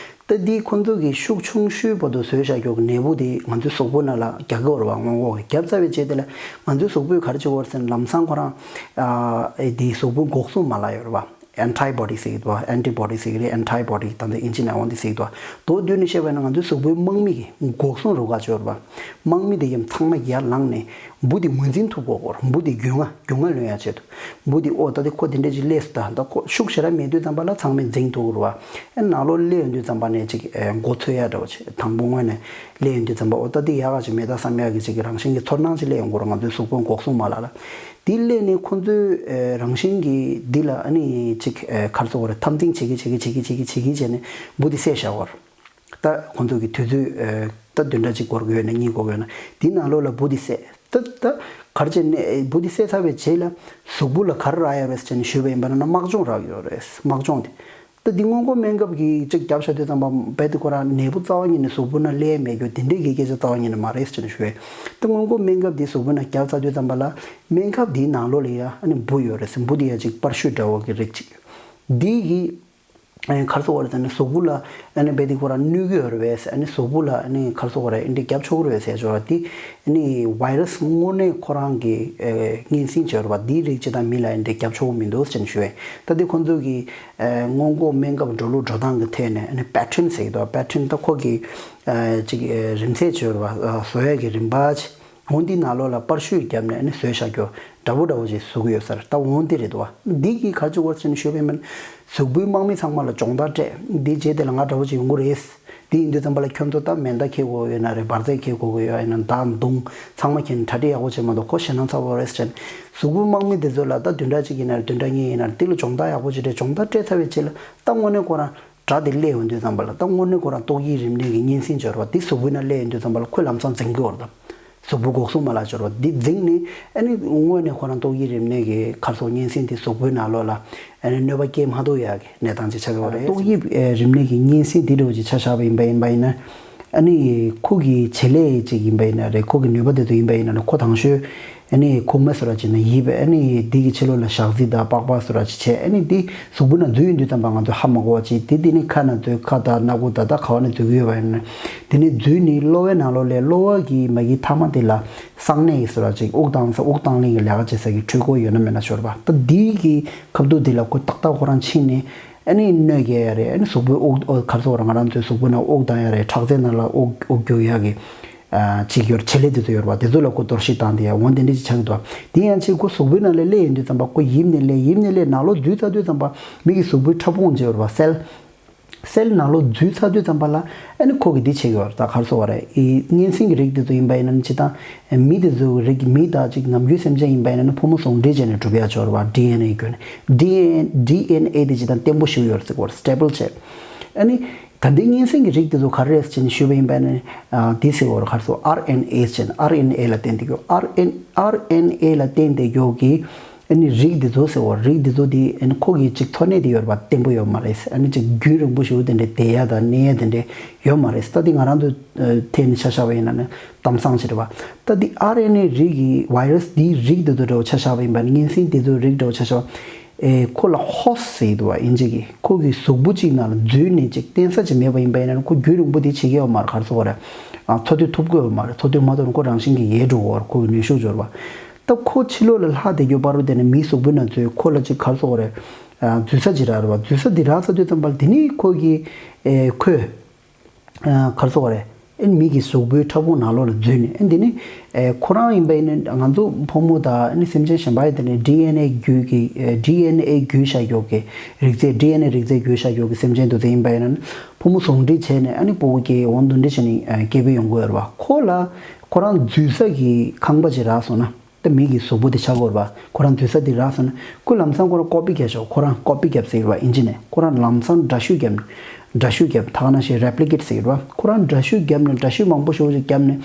ད་འདི་ཁོང་ཚོ་གིས་ཤུགས་ཆུང་ཤོས་བར་དུ་བཟོས་བཞག་རྒྱུ་གི་ནད་འབུ་དེ་ང་ཚོའི་གཟུགས་པོ་ནང་ལ་རྒྱག་གི་ཡོད་རེད་པ། སྔོན་འགོག་གི་བརྒྱབ་ཚར་བའི་རྗེས་དེ་ལ་ང་ཚོའི་གཟུགས་པོས་ག་རེ་བྱེད་ཀྱི་ཡོད་རེད་ཟེར་ན། ལམ་སང་ཁོ་རང་ཨ་ཨེ་འདི་གཟུགས་པོའི་འགོག་སྲུང་མ་ལག་ཡོད་རེད་པ། ཨན་ཊི་བྷོ་ཌི་ཟེར་གྱི་འདུག་ཨན་ཊི་བྷོ་ཌི་ཟེར་གྱི་རེད། ཨན་ཊི་བྷོ་ཌི་ད་ལྟ་ཨིན་ཇི་ནང་འོ་འདི་ཟེར་གྱི་འདུག་མདོར་བསྡུས་ནས་བཤད་པ་ཡིན་ན་ང་ཚོའི་གཟུགས་པོའི་དམག་མི་གི་འགོག་སྲུང་རུ་ཁག་ཅིག་ཡོད་རེད་པ། དམག་མི་དེ་ཡང་ཚང་མ་ཡར་ལངས་ནས་འབུ་དེ་ངོས་འཛིན་ཐུབ་དགོས་ཀྱི་ཡོད་རེད། འབུ་དེ་རྒྱུས་མངའ་རྒྱུས་མངའ་ལོན་ཡག་ཆེད་དུ། འབུ་དེ་ཨོ་ད་དེ་ཁོ་དེ་འདྲ་ཅིག་སླེབས་སོང་ད། ད་ཁོ་ཤུགས་ཞེ་དྲག་མེད་དུས་ཙམ་པ་ལ་ཚང་མས་འཛིང་ཐུབ་ཀྱི་རེད་པ། ཨེ་ནང་ལོགས་སླེབས་ཡོང་དུས་ཙམ་པ་ནས་ཅིག་ཨེ་མགོ་ཚོས་ཡག་འདྲ་བོ་ཅིག་དང་པོ་སྔོན་ནས་སླེབས་ཡོང་དུས་ཙམ་པ་ཨོ་ད་དེ་ཡག་ག་ཅིག་མེད་ད་བསམ་ཡག་གི་ཅིག་རང་བཞིན་གྱི་ཚོར་སྣང་ཅིག་སླེབས་ཡོང་གི་རེད། ང་ཚོའི་གཟུགས་པོ་འགོག་སྲུང་མ་ལག་ལ། དེ་སླེབས་ནས་ཁོ་ཚོས་ཨེ་རང་བཞིན་གྱིས་འདི་ལ་ཨ་ནི་ཅིག་ཨེ་ག་རེ་ཟེར་དགོས་རེད། འཐབ་འཛིང་བྱེད་ཀྱི་བྱེད་ཀྱི་བྱེད་ཀྱི་བྱེད་ཀྱི་བྱེད་ཀྱི་བྱས་ནས་འབུ་དེ་བསད་བཞག་པ་རེད། ད་ཁོང་ཚོ་གི་དུས་ཚོད་ཨེ་ད་བདུན་ཕྲག་གཅིག་འགོར་གྱི་ཡོད་ན་གཉིས་འགོར་གྱི་ཡོད་ན་དེའི་ནང་ལོགས་ལ་འབུ་དེ་བསད། ད་ད་ག་རེ་བྱས་ནས་འབུ་དེ་བསད་ཚར་བའི་རྗེས་ལ་གཟུགས་པོ་ལ་ག་རེ་རག་ཡོད་རེད་ཟེར་ནས་ཞུས་པ་ཡིན་པ་ན་ན་དམག་སྦྱོང་རག་ཡོད་རེད། དམག་སྦྱོང་དེ། ད་འདི་སྔོན་འགོག་སྨན་ཁབ་ཀྱི་གཅིག་བརྒྱབ་བཞག་དུས་ཙམ་པ་རྦད་དེ་ཁོ་རང་ནད་འབུ་རྩ་བ་ཉིད་ནས་གཟུགས་པོ་ན་སླེབས་མེད་རྒྱུ་དེ་འདྲས་ཀྱི་སྐད་ཆ་རྩ་བ་ཉིད་ནས་མ་རེད་ཟེར་ནས་ཞུས། ད་སྔོན་འགོག་སྨན་ཁབ་འདི་གཟུགས་པོ་ན་བརྒྱབ་ཚར་དུས་ཙམ་པ་ལ་སྨན་ཁབ་འདིའི་ནང་ལོགས་ལ་ཡ་ཨ་ནི་འབུ་ཡོད་རེད་ཟེར། འབུ་འདི་ཡ་གཅིག་པར་ཤུ་འདྲ་བོ་གི་རིགས་གཅིག་འདི་གི་ཨ་ནི་ག་རེ་ཟེར་དགོས་རེད་ཟེར་ན་གཟུགས་པོ་ལ་ཨ་ནི་རྦད་དེ་ཁོ་རང་གནོད་ཀྱི་ཡོད་རེད་པས། ཨ་ནི་གཟུགས་པོ་ལ་ཨ་ནི་ག་རེ་ཟེར་དགོས་རེད། འདི་རྒྱབ་ཆོག་གི་རེད་པས་ཟེར་ཆོག་ར། འདི་ཨ་ནི་ཝའི་ར་སི་དངོས་གནས་ཁོ་རང་གི་ཨ་གཉན་སྲིན་བྱས་རེད་པ། འདིའི་རིགས་ཅིག་དང་མི་ལ་ཨ་ནི་འདི་རྒྱབ་ཆོག་གི་མི་འདུག་ཟེར་ནས་ཞུ་བས། ད་འདི་ཁོང་ཚོ་གི་ཨ་སྔོན་འགོག་སྨན་ཁབ་འགྲོ་ལུགས་འགྲོ་སྟངས་ཀྱི་ཐད་ནས་ཨ་ནི་པེ་ཊརན་ཟེར་གྱི་འདུག་པེ་ཊརན་ད་ཁོ་གི་ཨ་ཅིག་ཨ་རིམ་ཚད་བྱས་རེད་པ། ཨ་བཟོ་ཡས་ཀྱི་རིམ་པ་ཅིག་འོ་འདི་ནང་ལོགས་ལ་པར་ཤུ་བརྒྱབ་ནས་ཨ་ནི་བཟོས་བཞག་རྒྱུ་འདྲ་པོ་འདྲ་པོ་ཅིག་བཟོ་གི་ཡོད་ས་རེད། ད་འོ་འདི་རེད་འདུག་པ། འདི་གིས་ག་རེ་བྱེད་དགོས་ཟེར་ནས་ཞུས་པ་ཡིན་ན། གཟུགས་པོའི་དམག་མི་ཚང་མ་ལ་སྦྱོང་བརྡར་སྤྲད། འདི་རྗེས་དེ་ལ་ང་འདྲ་པོ་ཅིག་ཡོང་གི་རེད། འདི་ཡིན་དུས་ཙམ་པ་ལ་ཁྱོད་ཚོ་ད་མེ་མདའ་འཁྱེར་དགོས་ཡོད་ན་རེད། འབར་རྫས་འཁྱེར་དགོས་ཀྱི་ཡོད་ཡིན་ན་མདའ་མདུང་ཚང་མ་འཁྱེར་ནས་གྲ་སྒྲིག་ཡག་པོ་བྱེད་མ་གཏོགས་ཁོ་ཞེད་སྣང་ཚ་པོ་རེད་ཟེར། གཟུགས་པོའི་དམག་མི་འདི་ཚོ་ལ་ད་བདུན་ཕྲག་གཅིག་ཡིན་ན་རེད། བདུན་ཕྲག་གཉིས་ཡིན་ན་རེད། འདི་ལ་སྦྱོང་བརྡར་ཡག་པོ་ཅིག་སྤྲད། སྦྱོང་བརྡར་སྤྲད་ཚར་བའི་རྗེས་ལ་ད་དངོས་གནས་ཁོ་རང་དགྲ་དེ་སླེབས་ཡོང་དུས་ཙམ་པ་ལ་ད་དངོས་གནས་ཁོ་རང་ཏོག་དབྱིབས་རིམས་ནད་ཀྱི་གཉན་སྲིན་འབྱོར་བ་འདི་གཟུགས་པོའི་ནང་སླེབས་ཡོང་དུས་ཙམ་པ་ལ་ཁོས་ལམ་སང་འཛིང་གི་ཡོད་རེད་ད། གཟུགས་པོ་འགོག་སྲུང་མ་ལག་འབྱོར་བ་འདི་འཛིང་ནས་ཨ་ནི་དངོས་གནས་ཁོ་རང་ཏོག་དབྱིབས་རིམས་ནད་ཀྱི་ག་རེ་ཟེར་གཉན་སྲིན་འདི་གཟུགས་པོའི་ནང་ལོགས་ལ་ཨ་ནི་གནོད་པ་སྐྱེལ་མ་ཐུབ་ཡག་གི་གནས་སྟངས་ཅིག་ཆགས་ཀྱི་ཡོད་རེད། ཏོག་དབྱིབས་ཨེ་རིམས་ནད་ཀྱི་གཉན་སྲིན་འདི་འདྲ་བོ་ཅིག་ཆ་བཞག་པ་ཡིན་པ་ཡིན་པ་ཡིན་ན། ཨ་ནི་ཁོ་གི་བྱེད་ལས་ཅིག་ཡིན་པ་ཡིན་ན་རེད། ཁོ་གི་ནུས་པ་དེ་ཚོ་ཡིན་པ་ཡིན་ན་ཁོ་དང་ཤོས་ཨ་ནི་ཁོག་མ་བཟོ་འདྲ་བྱས་ན་ཡིབ། ཨ་ནི་འདི་གི་ཕྱི་ལོགས་ལ་ཞག་རྩི་དང་པགས་པ་བཟོ་འདྲ་ཅིག་བྱས། ཨ་ནི་འདི་གཟུགས་པོ་ནང་འཛུལ་ཡོང་དུས་ཙམ་པ་ང་ཚོས་ཧ་མ་གོ་བ་ཅིག་དེ་དེ་ནི་ཁ་ནང་འཛུལ། ཁ་དང་སྣ་ཁུག་དང་ད་ག་བ་ནས་འཛུལ་གི་ཡོད་པ་ཡིན་ན་དེ་ནི་འཛུལ་ནས་གློ་བའི་ནང་ལོགས་ལ་གློ་བ་གི་མ་གི་མཐའ་མ་དེ་ལ་གསང་གནས་ཀྱི་བཟོ་འདྲ་ཅིག་དབུགས་བཏང་ས་དབུགས་བཏང་ལེན་གྱི་ལས་ཀ་བྱེད་ས་གི་འཕྲུལ་འཁོར་ཡོད་ན་མེད་ན་ཤོར་བ། ད་འདི་གི་ཁ་ཐུག་འདི་ལ་ཁོ་ཏག་ཏག་ཁོ་རང་ཕྱིན་ནས་ཨ་ནི་གནོད་སྐྱེལ་ཡ་རེད། ཨ་ནི་གཟུགས་པོའི་དབུགས་ཨོ་ག་རེ་ཟེར་དགོས་རེད། ང་རང་ཚོའི་གཟུགས་པོ་ནང་དབུགས་བཏང་ཡ་རེད། ཁྲག་རྩའི་ནང་ལ་དབུགས་དབུགས་རྒྱུག་ཡ་གི་ཨ་ཅིག་ཡོད་རེད། བྱེད་ལས་དེ་ཚོ་ཡོད་རེད་པ། དེ་ཚོ་ལ་ཁོ་གཏོར་བཤིག་བཏང་དེ་ཡ་འོ་དེ་འདྲ་ཅིག་ཆགས་ཀྱི་འདུག་དེ་ཡང་ཅིག་ཁོ་གཟུགས་པོའི་ནང་ལ་སླེབས་ཡོང་དུས་ཙམ་པ་ཁོ་ཡིབ་ནས་སླེབས། ཡིབ་ནས་སླེབས་ནང་ལོགས་འཛུལ་ཚར་དུས་ཙམ་པ་མི་གི་གཟུགས་པོའི་ཕྲ་ཕུང་ཅིག་ཡོད་རེད་པ། སེལ། སེལ་ནང་ལོགས་འཛུལ་ཚར་དུས་ཙམ་པ་ལ་ཨ་ནི་ཁོ་གིས་འདི་བྱེད་ཀྱི་ཡོད་རེད། ད་ག་རེ་ཟེར་དགོས་རེད། ཨི་གཉན་སྲིན་གྱི་རིགས་དེ་ཚོ་ཡིན་པ་ཡིན་ན་ནི་སྤྱིར་བཏང་མི་དེ་ཚོའི་རིགས་མི་དང་ཅིག་ནམ་རྒྱུན་སེམས་ཅན་ཡིན་པ་ཡིན་ན་ནི་ཕོ་མོ་ཟུང་འབྲེལ་བྱས་ནས་གྲུབ་ཡ་ཅིག་ཡོད་རེད་པ། ཌི་ཨེན་ཨེ་བརྒྱུད་ནས། ཌི་ཨེན་ཨེ་དེ་སྤྱིར་བཏང་བརྟན་པོ་ཞིག་ཡོད་རེད་ཟེར་དགོས་རེད། སི་ཊེ་བལ་བྱས། ཨ་ནི་ད་འདི་གཉན་སྲིན་གྱི་རིགས་དེ་ཚོ་ག་རེ་རེད་ཟེར་ནས་ཞུས་པ་ཡིན་པ་ཡིན་ན་ནི་ཨ་འདི་ཟེར་དགོས་རེད། ག་རེ་ཟེར། ཨར་ཨེན་ཨེ་བྱས་ནས། ཨར་ཨེན་ཨེ་ལ་བརྟེན་ཏེ་ཡོད། ཨར་ཨེན་ཨར་ཨེན་ཨེ་ལ་བརྟེན་ཏེ་ཡོད་ཀྱི། ཨ་ནི་རིགས་འདི་ཚོ་ཟེར་བ། རིགས་འདི་ཚོ་འདི་ཨ་ནི་ཁོ་གི་ཅིག་འཚོ་གནས་དེ་ཡོད་རེད་པ། བརྟན་པོ་ཡོད་མ་རེད། ཨ་ནི་ཅིག་རྒྱུན་རིང་པོ་ཞིག་དེ་འདྲའི་བསྡད་ཡ་དང་གནས་ཡ་དེ་འདྲའི་ཡོད་མ་རེད། ད་འདི་ང་རང་ཚོ་ཨ་ཐད་ནས་ཆ་བཞག་པ་ཡིན་ན་ནི་གཏམ་བཟང་ཞིག་རེད་པ། ད་འདི་ཨར་ཨེན་ཨེ་རིགས་ཀྱི་བྷའི་རས་འདིའི་རིགས་འདི་ཚོ་འདྲ་བོ་ཆ་བཞག་པ་ཡིན་པ་ནི་གཉན་སྲིན་འདི་ཚོའི་རིགས་འདྲ་བོ་ཆ་བཞག་པ། ཨེ་ཁོ་ལ་ཧོ་སི་ཟེར་གྱི་འདུག་པ། དབྱིན་ཇི་གིས། ཁོ་གི་གཟུགས་པོ་གཅིག་ནང་ལ་འཛུལ་ནས་ཅིག་བརྟེན་ས་ཅིག་མེད་པ་ཡིན་པ་ཡིན་ན་ནི་ཁོ་རྒྱུན་རིང་པོ་དེ་བྱེད་ཀྱི་ཡོད་མ་རེད། ག་རེ་ཟེར་དགོས་རེད། ཨ་འཚོ་སྡོད་ཐུབ་ཀྱི་ཡོད་མ་རེད། འཚོ་སྡོད་མ་ཐུབ་ན་ཁོ་རང་བཞིན་གྱིས་ཡལ་འགྲོ་གི་ཡོད་རེད། ཁོ་གི་ནུས་ཤུགས་འབྱོར་བ། ད་ཁོ་ཕྱི་ལོགས་ལ་ལྷག་བསྡད་རྒྱུ་བར་དུ་དེ་ནས་མིའི་གཟུགས་པོའི་ནང་འཛུལ། ཁོ་ལ་ཅིག་ག་རེ་ཟེར་དགོས་རེད། ཨ་འཛུལ་ས་ཅིག་རག་རེད་པ། འཛུལ་ས་འདི་རག་ཚར་དུས་ཙམ་པ་ལ་དེ་ནས་ཁོ་གི་ཨེ་ཁོས་ཨ་ག་རེ་ཟེར་དགོས་རེད། ཨ་ནི་མི་གི་གཟུགས་པོའི་ཕྲ་ཕུང་ནང་ལོགས་ལ་འཛུལ་ནས། ཨ་ནི་དེ་ནི་ཨེ་ཁོ་རང་ཡིན་པ་ཡིན་ན། ང་ཚོ་ཕོ་མོ་དང་ཨ་ནི་སེམས་ཅན་གཞན་པ་ཡི་དེ་ནི་ཌི་ཨེན་ཨེ་བརྒྱུད་ཀྱི་ཨེ་ཌི་ཨེན་ཨེ་བརྒྱུད་བཞག་ཡོད་ཀྱི་རིགས་རྫས། ཌི་ཨེན་ཨེ་རིགས་རྫས་བརྒྱུད་བཞག་ཡོད་ཀྱི་སེམས་ཅན་དེ་ཚོ་ཡིན་པ་ཡིན་ན། ཕོ་མོ་ཟུང་འབྲེལ་བྱས་ནས་ཨ་ནི་སྤུ་གུ་སྐྱེ། འོ་འདི་འདྲ་བྱས་ནས་ཨ་སྐྱེས་བུ་ཡོང་གི་ཡོད་རེད་པ། ཁོ་ལ་ཁོ་རང་འཛུལ་ས་གི་ཁང་པ་ཅིག་རག་སོང་ན། ད་མི་གི་གཟུགས་པོ་དེ་ཆགས་ཀྱི་ཡོད་རེད་པ། ཁོ་རང་འཛུལ་ས་དེ་རག་སོང་ན་ཁོས་ལམ་སང་ཁོ་རང་ཀོ་པི་རྒྱག་ཆོག་ཁོ་རང་ཀོ་པི་རྒྱབ་ཟེར་གྱི་རེད་པ། དབྱིན་ཇི་ནས། ཁོ་རང་ལམ་སང་འདྲ་བཤུས་བརྒྱབ་ནས། འདྲ་བཤུས་བརྒྱབ། ད་ག་ནང་བཞིན་རེབ་ལི་ཀེ་ཊི་ཟེར་གྱི་རེད་པ། ཁོ་རང་འདྲ་བཤུས་བརྒྱབ་ནས། འདྲ་བཤུས་མང་པོ་ཞེ་པོ་ཅིག་བརྒྱབ་ནས།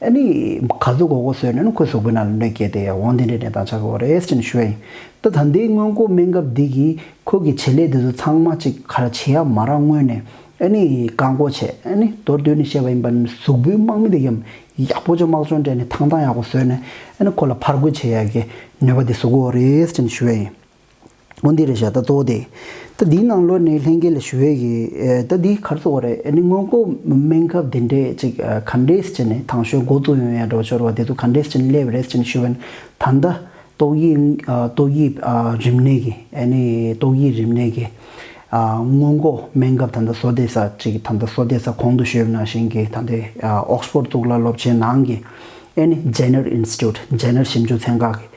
ཨ་ནི་ག་ཚོད་དགོས་དགོས་བཟོས་ནས་ཨ་ནི་ཁོའི་གཟུགས་པོའི་ནང་ལ་གནོད་སྐྱེལ་བསྡད་ཡ། འོ་འདི་འདྲའི་གནས་སྟངས་ཆགས་ཀྱི་ཡོད་རེད་ཟེར་ནས་ཞུ་ཡ་ཡིན། ད་ད་ལྟའི་སྔོན་འགོག་སྨན་ཁབ་འདི་གིས་ཁོ་གི་བྱེད་ལས་འདི་ཚོ་ཚང་མ་ཅིག་ག་རེ་བྱེད་ཡ་མ་རག་སྔོན་ནས། ཨ་ནི་བཀག་འགོག་བྱས། ཨ་ནི་མདོར་བསྡུས་ནས་བཤད་པ་ཡིན་པ་ན་གཟུགས་པོའི་དམག་མི་དེ་ཡང་ཡག་པོ་ཅིག་དམག་སྦྱོང་སྤྲད་ནས་ཐང་ཐང་ཡག་པོ་བཟོས་ནས། ཨ་ནི་ཁོ་ལ་ཕར་རྒོལ་བྱེད་ཡག་གི་ནུས་པ་དེ་བཟོ་གི་ཡོད་རེད་ཟེར་ནས་ཞུ་ཡ་ཡིན། འོ་འདི་རེད་ཤག་ད་གཙོ་བོ་དེ། ད་འདིའི་ནང་ལོགས་ནས་ལྷན་རྒྱས་ལ་ཞུ་ཡས་ཀྱི་ཨེ་ད་འདི་ག་རེ་ཟེར་དགོས་རེད། ཨ་ནི་སྔོན་འགོག་སྨན་ཁབ་དེ་འདྲས་ཅིག་ཨ་ག་འདྲས་བྱས་ནས་དང་ཤོས་འགོ་བཙུགས་ཡོང་ཡ་འདྲ་བོ་ཤོར་བ་དེ་ཚོ་ག་འདྲས་བྱས་ནས་སླེབས་རེད་ཟེར་ནས་ཞུས་པ་ན། ད་ལྟ་ཏོག་དབྱིབས་ཨ་ཏོག་དབྱིབས་ཨ་རིམས་ནད་ཀྱི། ཨ་ནི་ཏོག་དབྱིབས་རིམས་ནད་ཀྱི་ཨ་སྔོན་འགོག་སྨན་ཁབ་ད་ལྟ་བཟོ་བསྡད་ས་ཅིག་ད་ལྟ་བཟོ་བསྡད་ས་གོང་དུ་ཞུས་པ་ནང་བཞིན་གྱི་ད་ལྟའི་ཨ་ཨོག་སི་ཕོར་གཙུག་ལག་སློབ་ཆེན་ནང་གི། ཨ་ནི་ཇེ་ནར་ཨིན་སི་ཊི་ཊུཊ། ཇེ་ནར་ཞིབ་འཇུག་ཚན་ཁག་གི།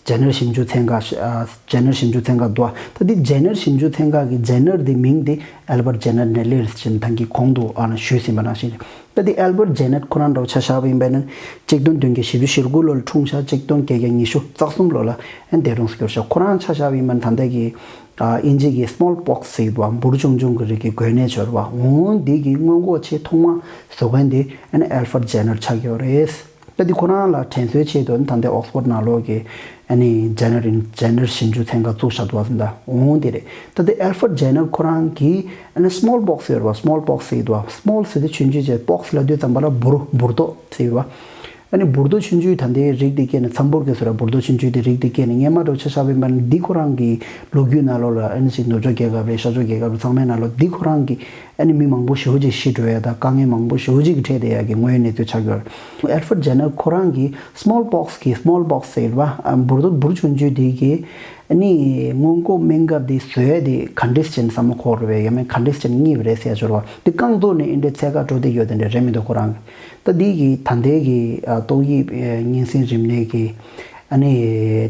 ཇེ་ནར་ཞིབ་འཇུག་ཚན་ཁག་ཨ་ཇེ་ནར་ཞིབ་འཇུག་ཚན་ཁག་འདུག་ད་འདི་ཇེ་ནར་ཞིབ་འཇུག་ཚན་ཁག་གི་ཇེ་ནར་འདི་མིང་འདི་ཨལ་བར་ཇེ་ནར་ནས་སླེབས་ཟེར་ནས་ད་གིན་གོང་དུ་ཨ་ནི་ཞུས་ཟིན་པ་ནང་བཞིན། ད་འདི་ཨལ་བར་ཇེ་ནར་ཁོ་རང་འདྲ་བོ་ཆ་བཞག་པ་ཡིན་པ་ན། གཅིག་སྟོང་བདུན་བརྒྱ་བཞི་བཅུ་ཞེ་དགུ་ལོ་ལ་འཁྲུངས་ཤག་གཅིག་སྟོང་བརྒྱད་བརྒྱ་ཉི་ཤུ་རྩ་གསུམ་ལོ་ལ་ཨ་ནི་འདས་གྲོངས་སུ་གྱུར་ཤག་ཁོ་རང་ཆ་བཞག་པ་ཡིན་པ་ན་ད་ལྟ་གི་ཨ་དབྱིན་ཇི་གི་སི་མོལ་པོག་སི་ཟེར་བ། འབུར་ཆུང་ཆུང་གི་རིགས་ཀྱི་འགོས་ནད་ཤོར་བ། འོ་འདི་གི་སྔོན་འགོག་ཆེས་ཐོག་མ་བཟོ་མཁན་དེ་ཨ་ནི་ཨལ་ཕར་ཇེ་ནར་ཆགས་ཡོད་རེད། ད་འདི་ཁོ་རང་ལ་དྲན་གསོའི་ཆེད་དུ་ད་ལྟའི་ཨོག་སི་ཕོར་ནང་ལོགས་ཀྱི་ཨ་ནི་ཇེ་ནར་ཨིན་ཇེ་ནར་ཞིབ་འཇུག་ཚན་ཁག་བཙུགས་བཞག་འདུག་ཟེར། ད་འོ་འདི་རེད། ད་ལྟའི་ཨལ་ཕར་ཇེ་ནར་ཁོ་རང་གིས་ཨ་ནི་སི་མོལ་པོག་སི་ཟེར་བ། སི་མོལ་པོག་སི་ཟེར་བ། སི་མོལ་ཟེར་དུས་ཆུང་ཆུང་བྱས། པོག་སི་ལབ་དུས་ཙམ་པ་ལ་འབུར་འབུར་རྡོག་ཟེར་བ། ཨ་ནི་འབུར་རྡོག་ཆུང་ཆུང་ད་ལྟའི་རིགས་དེ་སྐྱེས་ནས། མཚམས་འབུར་གྱི་བཟོ་འདྲ་འབུར་རྡོག་ཆུང་ཆུང་དེ་རིགས་དེ་སྐྱེས་ནས། སྔོན་མ་འདྲ་བོ་ཆ་བཞག་པ་ཡིན་པ་ན་འདི་ཁོ་རང་གི་ལོ་རྒྱུས་ནང་ལོགས་ལ་ཨ་ནི་ཅིག་ནུབ་ཕྱོགས་རྒྱལ་ཁབ་རེད། ཤར་ཕྱོགས་རྒྱལ་ཁབ་རེད། ཚང་མའི་ནང་ལོགས་འདི་ཁོ་རང་གི་ཨ་ནི་མི་མང་པོ་ཞེ་པོ་ཅིག་ཤི་འགྲོ་ཡ་དང་དཀའ་ངལ་མང་པོ་ཞེ་པོ་ཅིག་གི་འཕྲད་བསྡད་ཡ་གི་དངོས་ཡོད་གནས་ཚུལ་ཆགས་ཡོད་རེད། ཨལ་ཕར་ཇེ་ནར་ཁོ་རང་གིས་སི་མོལ་པོག་སི་གི། སི་མོལ་པོག་སི་ཟེར་བ་ཨ་འབུར་རྡོག་འབུར་ཆུང་ཆུང་དེ་གི་ཨ་ནི་སྔོན་འགོག་སྨན་ཁབ་དེ་བཟོ་ཡ་དེ་ག་འདྲས་བྱས་ནས་བསམ་བློ་འཁོར་རེད་པས། ཡང་མིན་ག་འདྲས་བྱས་ནས་རྙེད་པ་རེད་ཟེར་ཡ་ཤོར་བ། དེ་རྐང་བཙུགས་ནས་ཨེ་འདྲས་འཚོལ་ག་འགྲོ་བསྡད་ཡོད་དེ་འདྲས་རེད་མི་འདུག་ཁོ་རང་གི། ད་འདི་གི་ད་ལྟའི་གི་ཨ་ཏོག་དབྱིབས་ཨེ་གཉན་སྲིན་རིམས་ནད་ཀྱི། ཨ་ནི་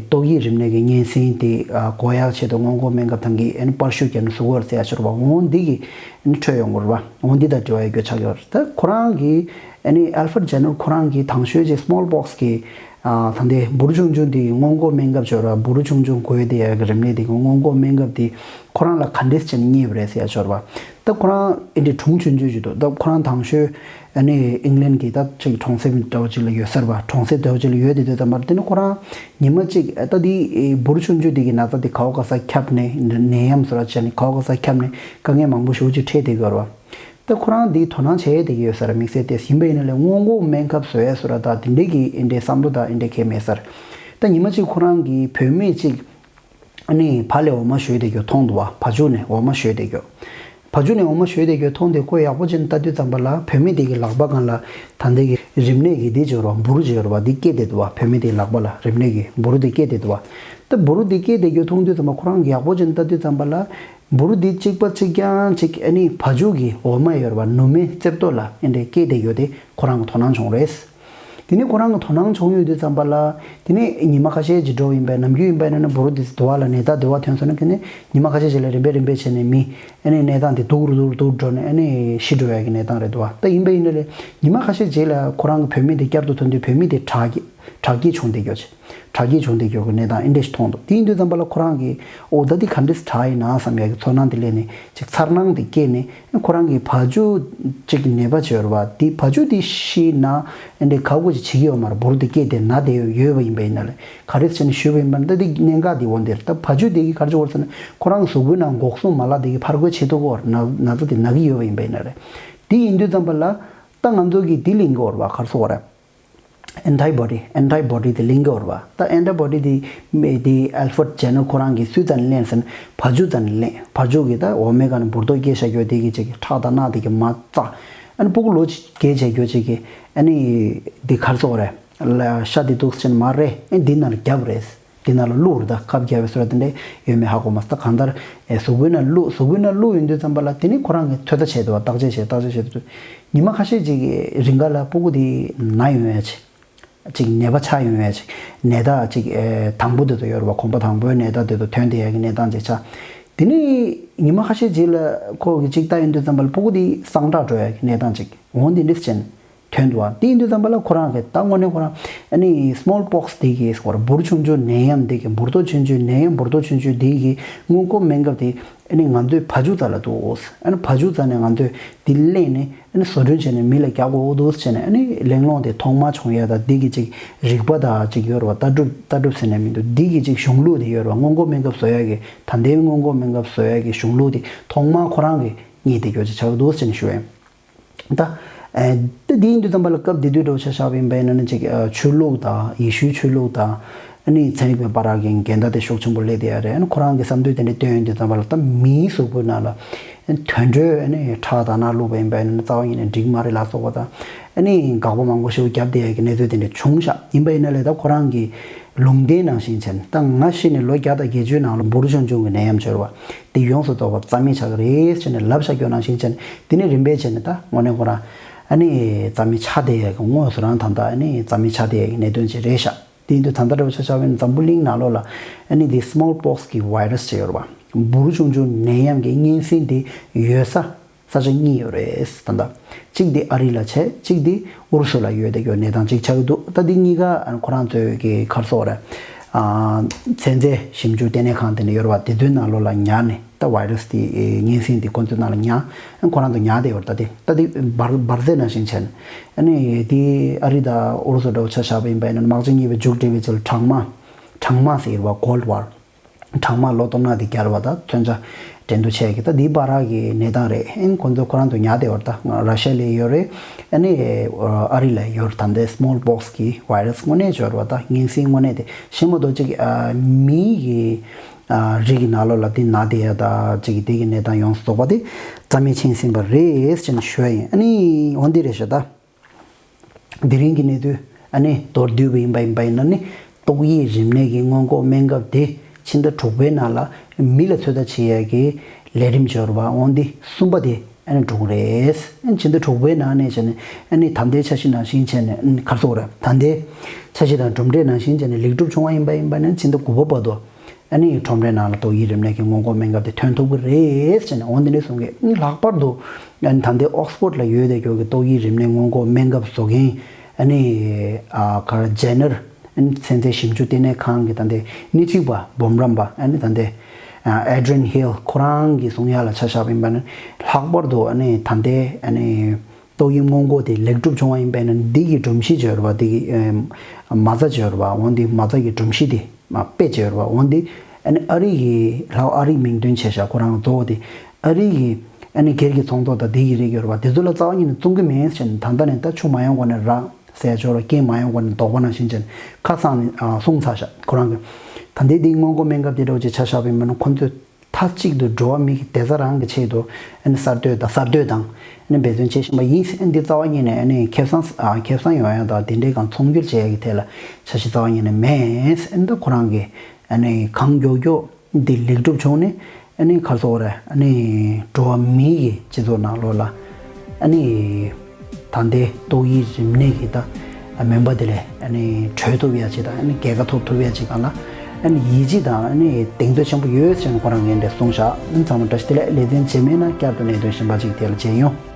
ཏོག་དབྱིབས་རིམས་ནད་ཀྱི་གཉན་སྲིན་དེ་ཨ་འགོག་ཡག་ཆེད་དུ་སྔོན་འགོག་སྨན་ཁབ་ད་གིན་ཨ་ནི་པར་བཤུས་བརྒྱབ་ནས་བཟོ་གི་ཡོད་རེད་ཟེར་ཡ་ཤོར་བ། འོ་འདི་གི་ཨ་ནི་འཕྲོས་ཡོང་གི་རེད་པ། འོ་འདི་དང་འབྲེལ་བ་ཡོད་རྒྱུ་ཆགས་ཡོད་རེད། ད་ཁོ་རང་གི་ཨ་ནི་ཨལ་ཕར་ཇེ་ནར་ཁོ་རང་གིས་དང་ཤོས་ཅིག་སི་མོལ་པོག་སི་གི་ཨ་ད་ལྟའི་འབུར་ཆུང་ཆུང་དེ་གི་སྔོན་འགོག་སྨན་ཁབ་ཤོར་བ། འབུར་ཆུང་ཆུང་འགོས་བསྡད་ཡ་གི་རིམས་ནད་དེ་གི་སྔོན་འགོག་སྨན་ཁབ་དེ་ཁོ་རང་ལ་ག་འདྲས་བྱས་ནས་རྙེད་པ་རེད་ཟེར་ཡ་ཤོར་བ། ད་ཁོ་རང་ཨེ་འདྲས་གྲུང་ཆུང་ཆུང་ཅིག་འདུག་ད་ཁོ་རང་དང་ཤོས་ཨ་ནི་ཨིང་ལན་གྱི་ད་ཅིག་གྲོང་གསེབ་འདྲ་བོ་ཅིག་ལ་ཡོད་ས་རེད་པ། གྲོང་གསེབ་འདྲ་བོ་ཅིག་ལ་ཡོད་བསྡད་དུས་ཙམ་པར་དེ་ནི་ཁོ་རང་ཉི་མ་གཅིག་ད་འདི་འབུར་ཆུང་ཆུང་འདི་གི་ན་ཚ་འདི་ག་བ་ག་ས་ཁྱབ་ནས། ནད་ཡམས་བཟོ་འདྲ་བྱས་ནས་ག་བ་ག་ས་ཁྱབ་ནས་དཀའ་ངལ་མང་པོ་ཞེ་པོ་ཅིག་འཕྲད་བསྡད་ཀྱི་ཡོད་རེད་པ། ད་ཁོ་རང་འདི་དོ་སྣང་བྱས་བསྡད་ཀྱི་ཡོད་ས་རེད། དམིགས་བསལ་ཏོག་ཙམ་ཡིན་པ་ཡིན་ན་ལས་སྔོན་འགོག་སྨན་ཁབ་བཟོ་ཡས་བཟོ་འདྲ་ད་དེ་འདྲས་ཀྱི་ཨེ་འདྲས་བསམ་བློ་ད་ཨེ་འདྲས་གང་ཡང་མེད་ས་རེད། ད་ཉི་མ་གཅིག་ཁོ་རང་གི་བུད་མེད་ཅིག་ཨ་ནི་ཕར་ལ་འོ་མ་བཞོས་བསྡད་རྒྱུ་མཐོང་འདུག་པ། བ་ཕྱུགས་ནས་འོ་མ་བཞོས་བསྡད་རྒྱུ། བ་ཕྱུགས་ནས་འོ་མ་བཞོས་བསྡད་རྒྱུ་མཐོང་སྟེ་ཁོས་ཡག་པོ་བྱས་ནས་ལྟ་དུས་ཙམ་པ་ལ་བུད་མེད་དེ་གི་ལག་པ་སྒང་ལ་ད་ལྟ་གི་རིམས་ནད་ཀྱི་འདི་ཅིག་ཡོད་རེད་པ། འབུར་ཅིག་ཡོད་རེད་པ། འདི་སྐྱེས་བསྡད་འདུག་པ། བུད་མེད་དེའི་ལག་པ་ལ་རིམས་ནད་ཀྱི་འབུར་འདི་སྐྱེས་བསྡད་འདུག་པ། ད་འབུར་འདི་སྐྱེས་བསྡད་རྒྱུ་མཐོང་དུས་ཙམ་པ་ཁོ་རང་གིས་ཡག་པོ་བྱས་ནས་ལྟ་དུས་ཙམ་པ་ལ་འབུར་འདི་གཅིག་པ་གཅིག་རྐྱང་ཅིག་ཨ་ནི་བ་ཕྱུགས་ཀྱི་འོ་མ་ཡོད་རེད་པ། ནུ་མའི་རྩེ་ཏོག་ལ་ཨེ་འདྲས་སྐྱེས་བསྡད་ཡོད་དེ་ཁོ་རང་གིས་དོ་སྣང་བྱུང་རེད། དེ་ནས་ཁོ་རང་གི་དོ་སྣང་བྱུང་ཡོང་དུས་ཙམ་པ་ལ། དེ་ནས་ཉི་མ་ཁ་ཤས་ཅིག་འགྲོ་བ་ཡིན་པས། ནམ་རྒྱུན་ཡིན་པས་ན་ནི་འབུར་དེ་དུ་བ་ལ་ནད་རྟགས་དུ་བ་ཐོན་སོང་ན། དེ་ནས་ཉི་མ་ཁ་ཤས་ཅིག་ལ་རིམ་པས་རིམ་པས་བྱས་ནས་མི་ཨ་ནི་གནས་སྟངས་དེ་སྡུག་རུ་སྡུག་རུ་སྡུག་རུ་འགྲོ་ནས་ཨ་ནི་ཤི་འགྲོ་ཡ་གི་གནས་སྟངས་རེད་འདུག་བ། ད་ཡིན་པས་ཡིན་ན་ལས་ཉི་མ་ཁ་ཤས་རྗེས་ལ་ཁོ་རང་གི་བུད་མེད་དེ་བསྐྱར་དུ་ཐོན་དུས་བུད་མེད་དེ་དྲག་སྐྱེད་དྲག་སྐྱེད་བྱུང་བསྡད་ཀྱོག་ཅིག་དྲག་སྐྱེད་བྱུང་བསྡད་ཀྱོག་གི་གནས་སྟངས་ཨེ་འདྲས་ཤིག་མཐོང་འདུག་དེ་ཡིན་དུས་ཙམ་པ་ལ་ཁོ་རང་གིས་ཨོ་ད་འདི་ག་འདྲས་དྲག་ཡིན་ན་བསམ་ཡ་གི་ཚོར་སྣང་དེ་སླེབས་ནས་ཅིག་འཚར་སྣང་དེ་སྐྱེས་ནས། ཁོ་རང་གི་བ་ཕྱུགས་གཅིག་གི་ནད་པ་བྱས་ཡོད་རེད་བ། དེ་བ་ཕྱུགས་དེ་ཤི་ན་ཨེ་འདྲའི་ག་གོ་ཅིག་བྱེད་ཀྱི་ཡོད་མ་རེད། འབུར་དེ་སྐྱེས་ཏེ་ན་བསྡད་ཡོད་པ་ཡིན་པ་ཡིན་ན་ལས། ག་རེ་བྱས་ནས་ཞུས་པ་ཡིན་པ་ན། ད་དེ་གནད་འགག་དེ་འོ་འདིར། ད་བ་ཕྱུགས་དེ་གིས་ག་རེ་བྱེད་ཀྱི་ཡོད་རེད་ཟེར་ན། ཁོ་རང་གི་གཟུགས་པོའི་ནང་འགོག་སྲུང་མ་ལག་དེ་གིས་ཕར་རྒོལ་བྱེད་ཐུབ་ཀྱི་ཡོད་རེད། ན་ན་ཚ་དེ་ན་གི་ཡོད་པ་ཡིན་པ་ཡིན་ན་རེད། དེ་ཡིན་དུས་ཙམ་པ་ལ་ད་ང་ཚོ་གིས་དེ་ལེན་གྱི་ཡོད་རེད་བ། ག་རེ་ཟེར་དགོས་རེད། ཨེན་ཊི་བྷོ་ཌི། ཨེན་ཊི་བྷོ་ཌི་དེ་ལེན་གྱི་ཡོད་རེད་བ། ད་ཨེན་ཊི་བྷོ་ཌི་དེ་མེ་དེ་ཨལ་ཕ་ཊི་ཇེ་ནར་ཁོ་རང་གིས་སུའི་རྩ་ནས་ལེན་ཟེར་ན། བ་ཕྱུགས་རྩ་ནས་ལེན། བ་ཕྱུགས་ཀྱིས་ད་ཨོ་མེ་ག་ནས་འབུར་ཏོག་སྐྱེས་བཞག་ཀྱོག་དེ་གིས་ཅིག་གི་ཁྲག་དང་རྣག་དེ་གིས་མ་རྩ། ཨ་ནི་ཕྲུ་གུ་ལོ་བརྒྱད་བྱས་ཀྱོག་ཅིག་གིས་ཨ་ནི་དེ་ག་རེ་ཟེར་དགོས་རེད། ལ་ཤ་དེ་འདུག་སེ་བྱས་ནས་མར་རེད། ཨ་ནི་དེ་ནང་ལ་བརྒྱབ་རེད། དེ་ནང་ལ་བླུགས་རེད། ད་ཁབ་བརྒྱབ་པའི་བཟོ་འདྲ་དེ་འདྲ་ཡོད་མེད་ཧ་གོ་མ་སོང་། ད་གང་ལྟར་ཨེ་གཟུགས་པོའི་ནང་བླུགས། གཟུགས་པོའི་ནང་བླུགས་ཡོང་དུས་ཙམ་པ་ལ་དེ་ནི་ཁོ་རང་གིས་ཚོད་ལྟ་བྱས་འདུག་བ། བརྟག་དཔྱད་བྱས། བརྟག་དཔྱད་བྱས་འདུག་ཉི་མ་ཁ་ཤས་ཅིག་གི་རིང་ག་ལ་ཕྲུ་གུ་དེ་ན་ཡོང་ཡ་ཅིག་ཅིག་ནད་པ་ཆགས་ཡོང་ཡ་ཅིག་ནད་རྟགས་ཅིག་ཨེ་དང་པོ་དེ་ཚོ་ཡོད་རེད་བ། གོམ་པ་དང་པོའི་ནད་རྟགས་དེ་ཚོ་ཐོན་བསྡད་ཡ་གི་གནས་སྟངས་ཅིག་ཆགས། དེ་ནས་ཉི་མ་ཁ་ཤས་རྗེས་ལ་ཁོ་གིས་ཅིག་ལྟ་ཡོང་དུས་ཙམ་པ་ལ་ཕྲུ་གུ་དེ་སངས་དྲག་འགྲོ་ཡ་གི་གནས་སྟངས་ཅིག་འོ་འདི་འདྲས་ཅན་ཐོན་འདུག་བ། དེ་ཡིན་དུས་ཙམ་པ་ལ་ཁོ་རང་གིས་ད་དངོས་གནས་ཁོ་རང་ཨ་ནི་སི་མོལ་པོག་སི་དེ་གི་སྐོར། འབུར་ཆུང་ཆུང་ནད་ཡམས་དེ་གི། འབུར་ཏོ་ཆུང་ཆུང་ནད་ཡམས། འབུར་ཏོ་ཆུང་ཆུང་དེ་གི་སྔོན་འགོག་སྨན་ཁབ་དེ་ཨ་ནི་ང་ཚོའི་བ་ཕྱུགས་རྩ་ལ་འདུག་ཨ་ནི་བ་ཕྱུགས་རྩ་ནས་ང་ཚོས་དེ་ལེན་ནས། ཨ་ནི་བཟོ་སྐྲུན་བྱས་ནས་མི་ལ་རྒྱག་དགོས་འདུག་ཟེར་ནས། ཨ་ནི་གླེང་སློང་དེ་ཐོག་མར་བྱུང་ཡ་ད་འདི་གི་ཅིག་རིག་པ་ད་ཅིག་ཡོད་རེད་བ། ལྟ་གྲུབ། ལྟ་གྲུབ་ཟེར་ནས་མི་འདུག་འདི་གི་ཅིག་གཞུང་ལུགས་དེ་ཡོད་རེད་བ། སྔོན་འགོག་སྨན་ཁབ་བཟོ་ཡ་གི། ད་ལྟའི་སྔོན་འགོག་སྨན་ཁབ་བཟོ་ཡ་གི་གཞུང་ལུགས་དེ་ཐོག་མར་ཁོ་རང་གིས་རྙེད་བསྡད་ཀྱོག་ཅིག་ཆགས་འདུག་ཟེར་ནས་ཞུ་ཡ་ཡིན། ད་ཨ་ད་འདི་ཡིན་དུས་ཙམ་པ་ལ་སྐབས་དེ་དུས་འདྲ་བོ་ཆ་བཞག་པ་ཡིན་པ་ཡིན་ན་ནི་ཅིག་ཨ་ཆོས་ལུགས་དང་། ཡེ་ཤུའི་ཆོས་ལུགས་དང་། ཨ་ནི་ཚན་རིག་པའི་བར་གྱི་འགལ་ཟླ་དེ་ཤུགས་ཆེན་པོ་སླེབས་བསྡད་ཡ་རེད། ཨ་ནི་ཁོ་རང་གི་བསམ་ཚུལ་དེ་འདྲ་བཏོན་ཡོང་དུས་ཙམ་པ་ལ། ད་མིའི་གཟུགས་པོའི་ནང་ལ་དུད་འགྲོའི་ཨ་ནི་ཁྲག་དང་རྣག་བླུགས་པ་ཡིན་པ་ཡིན་ན་རྩ་བ་ཉིད་ནས་འགྲིག་མ་རེད་ལབ་སོགས་པ་དང་། ཨ་ནི་དགག་པ་མང་པོ་ཞིག་བརྒྱབ་བསྡད་ཡ་གི་གནས་ཚུལ་དེ་འདྲ་བྱུང་ཤག་ཡིན་པ་ཡིན་ན་ལས་ད་ཁོ་རང་གི་ལུང་བསྟན་ནང་བཞིན་བྱས་ནས། ད་ང་ཤི་ནས་ལོ་བརྒྱ་དང་བརྒྱད་ཅུའི་ནང་ལ་འབུར་ཆུང་ཆུང་གི་ནད་ཡམས་བྱས་རེད་བ། དེ་ཡོངས་སུ་རྫོགས་པ་རྩ་མེད་ཆགས་ཀྱི་རེད་ཟེར་ནས་ལབ་བཞག་ཀྱོག་ནང་བཞིན་བྱས་ནས། དེ་ནས་རིམ་པས་བྱས་ནས་ད་དངོས་གནས་ཁོ་རང་ཨ་ནི་རྩ་མེད་ཆགས་བསྡད་ཡ་གི་དངོས་སུ་རང་ད་ལྟ་ཨ་ནི་རྩ་མེད་ཆགས་བསྡད་ཡ་གི་གནད་དོན་ཅིག་རེད་ཤག་དེ་ཡིན་དུས་ད་ལྟ་འདྲ་བོ་ཆ་བཞག་པ་ཡིན་ན་འཛམ་བུ་གླིང་ནང་ལོགས་ལ་ཨ་ནི་དེ་སི་མོལ་པོག་སི་གི་ཝའི་ར་སི་ཅིག་ཡོད་རེད་བ། འབུར་ཆུང་ཆུང་ནད་ཡམས་ཀྱི་གཉན་སྲིན་དེ་ཡོད་ས་ས་ཆ་གཉིས་ཡོད་རེད། ད་ལྟ་གཅིག་དེ་ཨ་རི་ལ་བྱས། གཅིག་དེ་ཨུ་རུ་སུ་ལ་ཡོད་བསྡད་ཀྱོག་གནས་སྟངས་ཅིག་ཆགས་ཀྱི་འདུག་ད་འདི་གཉིས་ཀ་ཨ་ཁོ་རང་ཚོའི་གི་ག་རེ་ཟེར་དགོས་རེད། ཨ་ཚན་རྩལ་ཞིབ་འཇུག་ལྟེ་གནས་ཁང་དེ་འདྲ་ཡོད་རེད་བ། དེ་ཚོའི་ནང་ལོགས་ལ་ཉར་ནས། ད་ཝའི་ར་སི་དེ་གཉན་སྲིན་དེ་ཁོ་ཚོའི་ནང་ལ་ཉར། ཁོ་རང་ཚོ་ཉར་བསྡད་ཡོད་རེད། ད་དེ་ད་དེ་འབར་འབར་རྫས་ནང་བཞིན་བྱས་ནས། ཨ་ནི་དེ་ཨ་རི་དང་ཨུ་རུ་སུ་འདྲ་བོ་ཆ་བཞག་པ་ཡིན་པ་ཡིན་ན། དམག་ཆ་གཉིས་པོ་མཇུག་སྒྲིལ་བའི་རྗེས་ལ་གྲང་དམག་གྲང་དམག་ཟེར་བ། ཀོལ་ཌི་ཝར། གྲང་དམག་ལོ་སྟོང་ཕྲག་དེ་བརྒྱབ་པ་དང་མཚོན་ཆ་འགྲན་བསྡུར་བྱས་ཀྱི། ད་འདིའི་བར་གྱི་གནས་སྟངས་རེད། ཨེ་ཁོ་ཚོ་ཁོ་རང་ཚོ་ཉར་བསྡད་ཡོད་རེད། ད་ར་ཤི་ཡ་ལ་ཡོད་རེད། ཨ་ནི་ཨ་རི་ལ་ཡོད་རེད། ད་འདི་སི་མོལ་པོག་སི་གི་ཝའི་ར་སི་དངོས་གནས་ཅིག་ཡོད་རེད་བ། ད་གཉན་སྲིན་དངོས་གནས་དེ་གཞན་མ་གཏོགས་ཅིག་ཨ་མི་གི་ཨ་རིགས་ཀྱི་ནང་ལོགས་ལ་དེ་ན་བསྡད་ཡ་ད་ཅིག་གི་དེ་གི་གནས་སྟངས་ཡོངས་སུ་རྫོགས་པ་དེ་རྩ་མེད་ཕྱིན་ཟིན་པ་རེད་ཟེར་ནས་ཞུ་ཡ་ཡིན། ཨ་ནི་འོ་འདི་རེད་ཤག་ད། དེ་རིང་གི་གནས་ཚུལ་ཨ་ནི་མདོར་བསྡུས་པ་ཡིན་པ་ཡིན་པ་ཡིན་ན་ནི། ཏོག་དབྱིབས་རིམས་ནད་ཀྱི་སྔོན་འགོག་སྨན་ཁབ་དེ་ཕྱི་ཟླ་དྲུག་པའི་ནང་ལ་མི་ལ་ཚོད་ལྟ་བྱེད་ཡས་ཀྱི་ལས་རིམ་འབྱོར་བ་འོ་འདི་གསུམ་པ་དེ་ཨ་ནི་འགྲོ་གི་རེད། ཨ་ནི་ཕྱི་ཟླ་དྲུག་པའི་ནང་ནས་བྱས་ནས་ཨ་ནི་ད་ལྟའི་འཆར་གཞི་ནང་བཞིན་བྱས་ནས། ཨ་ནི་ག་རེ་ཟེར་དགོས་རེད། ད་ལྟའི་འཆར་གཞི་དང་གྲུབ་འབྲས་ནང་བཞིན་བྱས་ནས་ལེགས་གྲུབ་བྱུང་བ་ཡིན་པ་ཡིན་པ་ནི་ཕྱི་ཟླ་དགུ་པ་བར་དུ། ཨ་ནི་ཁྲོམ་རའི་ནང་ལ་ཏོག་དབྱིབས་རིམས་ནད་ཀྱི་སྔོན་འགོག་སྨན་ཁབ་དེ་ཐོན་ཐུབ་ཀྱི་རེད་ཟེར་ནས་འོ་འདི་འདྲ་གསུང་གི། ཨ་ནི་ལྷག་པར་དུ་ཨ་ནི་ད་ལྟའི་ཨོག་སི་ཕོར་ཌི་ལ་ཡོད་བསྡད་ཀྱོག་གི་ཏོག་དབྱིབས་རིམས་ནད་སྔོན་འགོག་སྨན་ཁབ་བཟོ་མཁན་ཨ་ནི་ཨ་ག་རེ་ཇེ་ནར་ཨ་ནི་ཚན་རྩལ་ཞིབ་འཇུག་ལྟེ་གནས་ཁང་གི་ད་ལྟའི་སྣེ་ཁྲིད་པ་འབུམ་རམས་པ་ཨ་ནི་ད་ལྟའི་ཨ་ཨེ་ཌི་རི་ཡན་ཧིལ་ཁོ་རང་གིས་གསུང་ཡ་ལ་ཆ་བཞག་པ་ཡིན་པ་ན། ལྷག་པར་དུ་ཨ་ནི་ད་ལྟའི་ཨ་ནི་ཏོག་དབྱིབས་སྔོན་འགོག་དེ་ལེགས་གྲུབ་བྱུང་བ་ཡིན་པས་ན། འདི་གི་སྒྲོམ་གཞི་འབྱོར་བ་དེ་གི་ཨེ་མ་རྩ་འབྱོར་བ་འོ་འདི་མ་རྩ་གི་སྒྲོམ་གཞི་དེ་མ་དཔེ་འབྱོར་བ་འོ་འདི་ཨ་ནི་ཨ་རི་གི་ལྷག་ཨ་རིའི་མིང་འདོན་བྱས་ཤག་ཁོ་རང་གཙོ་བོ་དེ་ཨ་རི་གི་ཨ་ནི་སྒེར་གྱི་ཚོང་ཟོག་དང་འདི་གི་རིགས་འབྱོར་བ་དེ་ཚོ་ལ་རྩ་བ་ཉིད་ནས་བཙོང་གི་མེད་ཟེར་ནས། ད་ལྟ་ནས་ད་ཆུ་མ་ཡོང་གོང་ནས་རག་ཟེར་ཆོག་ར། རྐྱེན་མ་ཡོང་གོང་ནས་ལྡོག་པ་ནང་བཞིན་བྱས་ནས་ཁ་གསང་ནས་ཨ་གསུངས་ཚར་ཤག་ཁོ་རང་གི། ད་ལྟའི་འདི་སྔོན་འགོག་སྨན་ཁབ་དེ་འདྲ་བོ་ཅིག་ཆ་བཞག་པ་ཡིན་པ་ན་ཁོ་ཚོས་མཐའ་གཅིག་ཏུ་འགྲོ་བ་མི་གི་བདེ་རྩ་རང་གི་ཆེད་དུ་ཨ་ནི་གསར་གཏོད་དང་གསར་གཏོད་དང་ཨ་ནི་འབད་བརྩོན་བྱེད་བཞིན་པ་ཡིན་ཟེར། ཨ་ནི་འདི་རྩ་བ་ཉིད་ནས་ཨ་ནི་ཁེ་བཟང་ཨ་ཁེ་བཟང་ཡོང་ཡ་དང་དེ་འདྲའི་གང་ཚོང་སྒྱུར་བྱེད་ཡ་གི་ཐད་ལ་འཆར་གཞི་རྩ་བ་ཉིད་ནས་མེད་ཟེར། ཨ་ནི་ད་ཁོ་རང་གི་ཨ་ནི་གང་མགྱོགས་མགྱོགས་འདི་ལེགས་གྲུབ་བྱུང་ནས་ཨ་ནི་ག་རེ་ཟེར་དགོས་རེད། ཨ་ནི་འགྲོ་བ་མི་གི་སྤྱི་ཚོགས་ནང་ལོགས་ལ་ཨ་ནི་ད་ལྟའི་ཏོག་དབྱིབས་རིམས་ནད་ཀྱི་ད་ མོན་པ་དེ་ལས་ཨ་ནི་གྲོལ་ཐུབ་ཡ་ཅིག་དང་ཨ་ནི་རྒྱལ་ཁ་ཐོབ་ཐུབ་ཡ་ཅིག་སྒང་ལ་ཨ་ནི་ཡིད་ཆེས་དང་ཨ་ནི་གདེང་ཚོད་ཆེན་པོ་ཡོད་ཟེར་ནས་ཁོ་རང་ངས་འདིར་གསུངས་བཞག་ཨ་ནི་ཚང་མ་བཀྲ་ཤིས་བདེ་ལེགས། ལེ་ཚན་རྗེས་མའི་ནང་བསྐྱར་དུ་གནད་དོན་གཞན་པ་ཅིག་དེ་ལ་མཇལ་ཡོང་།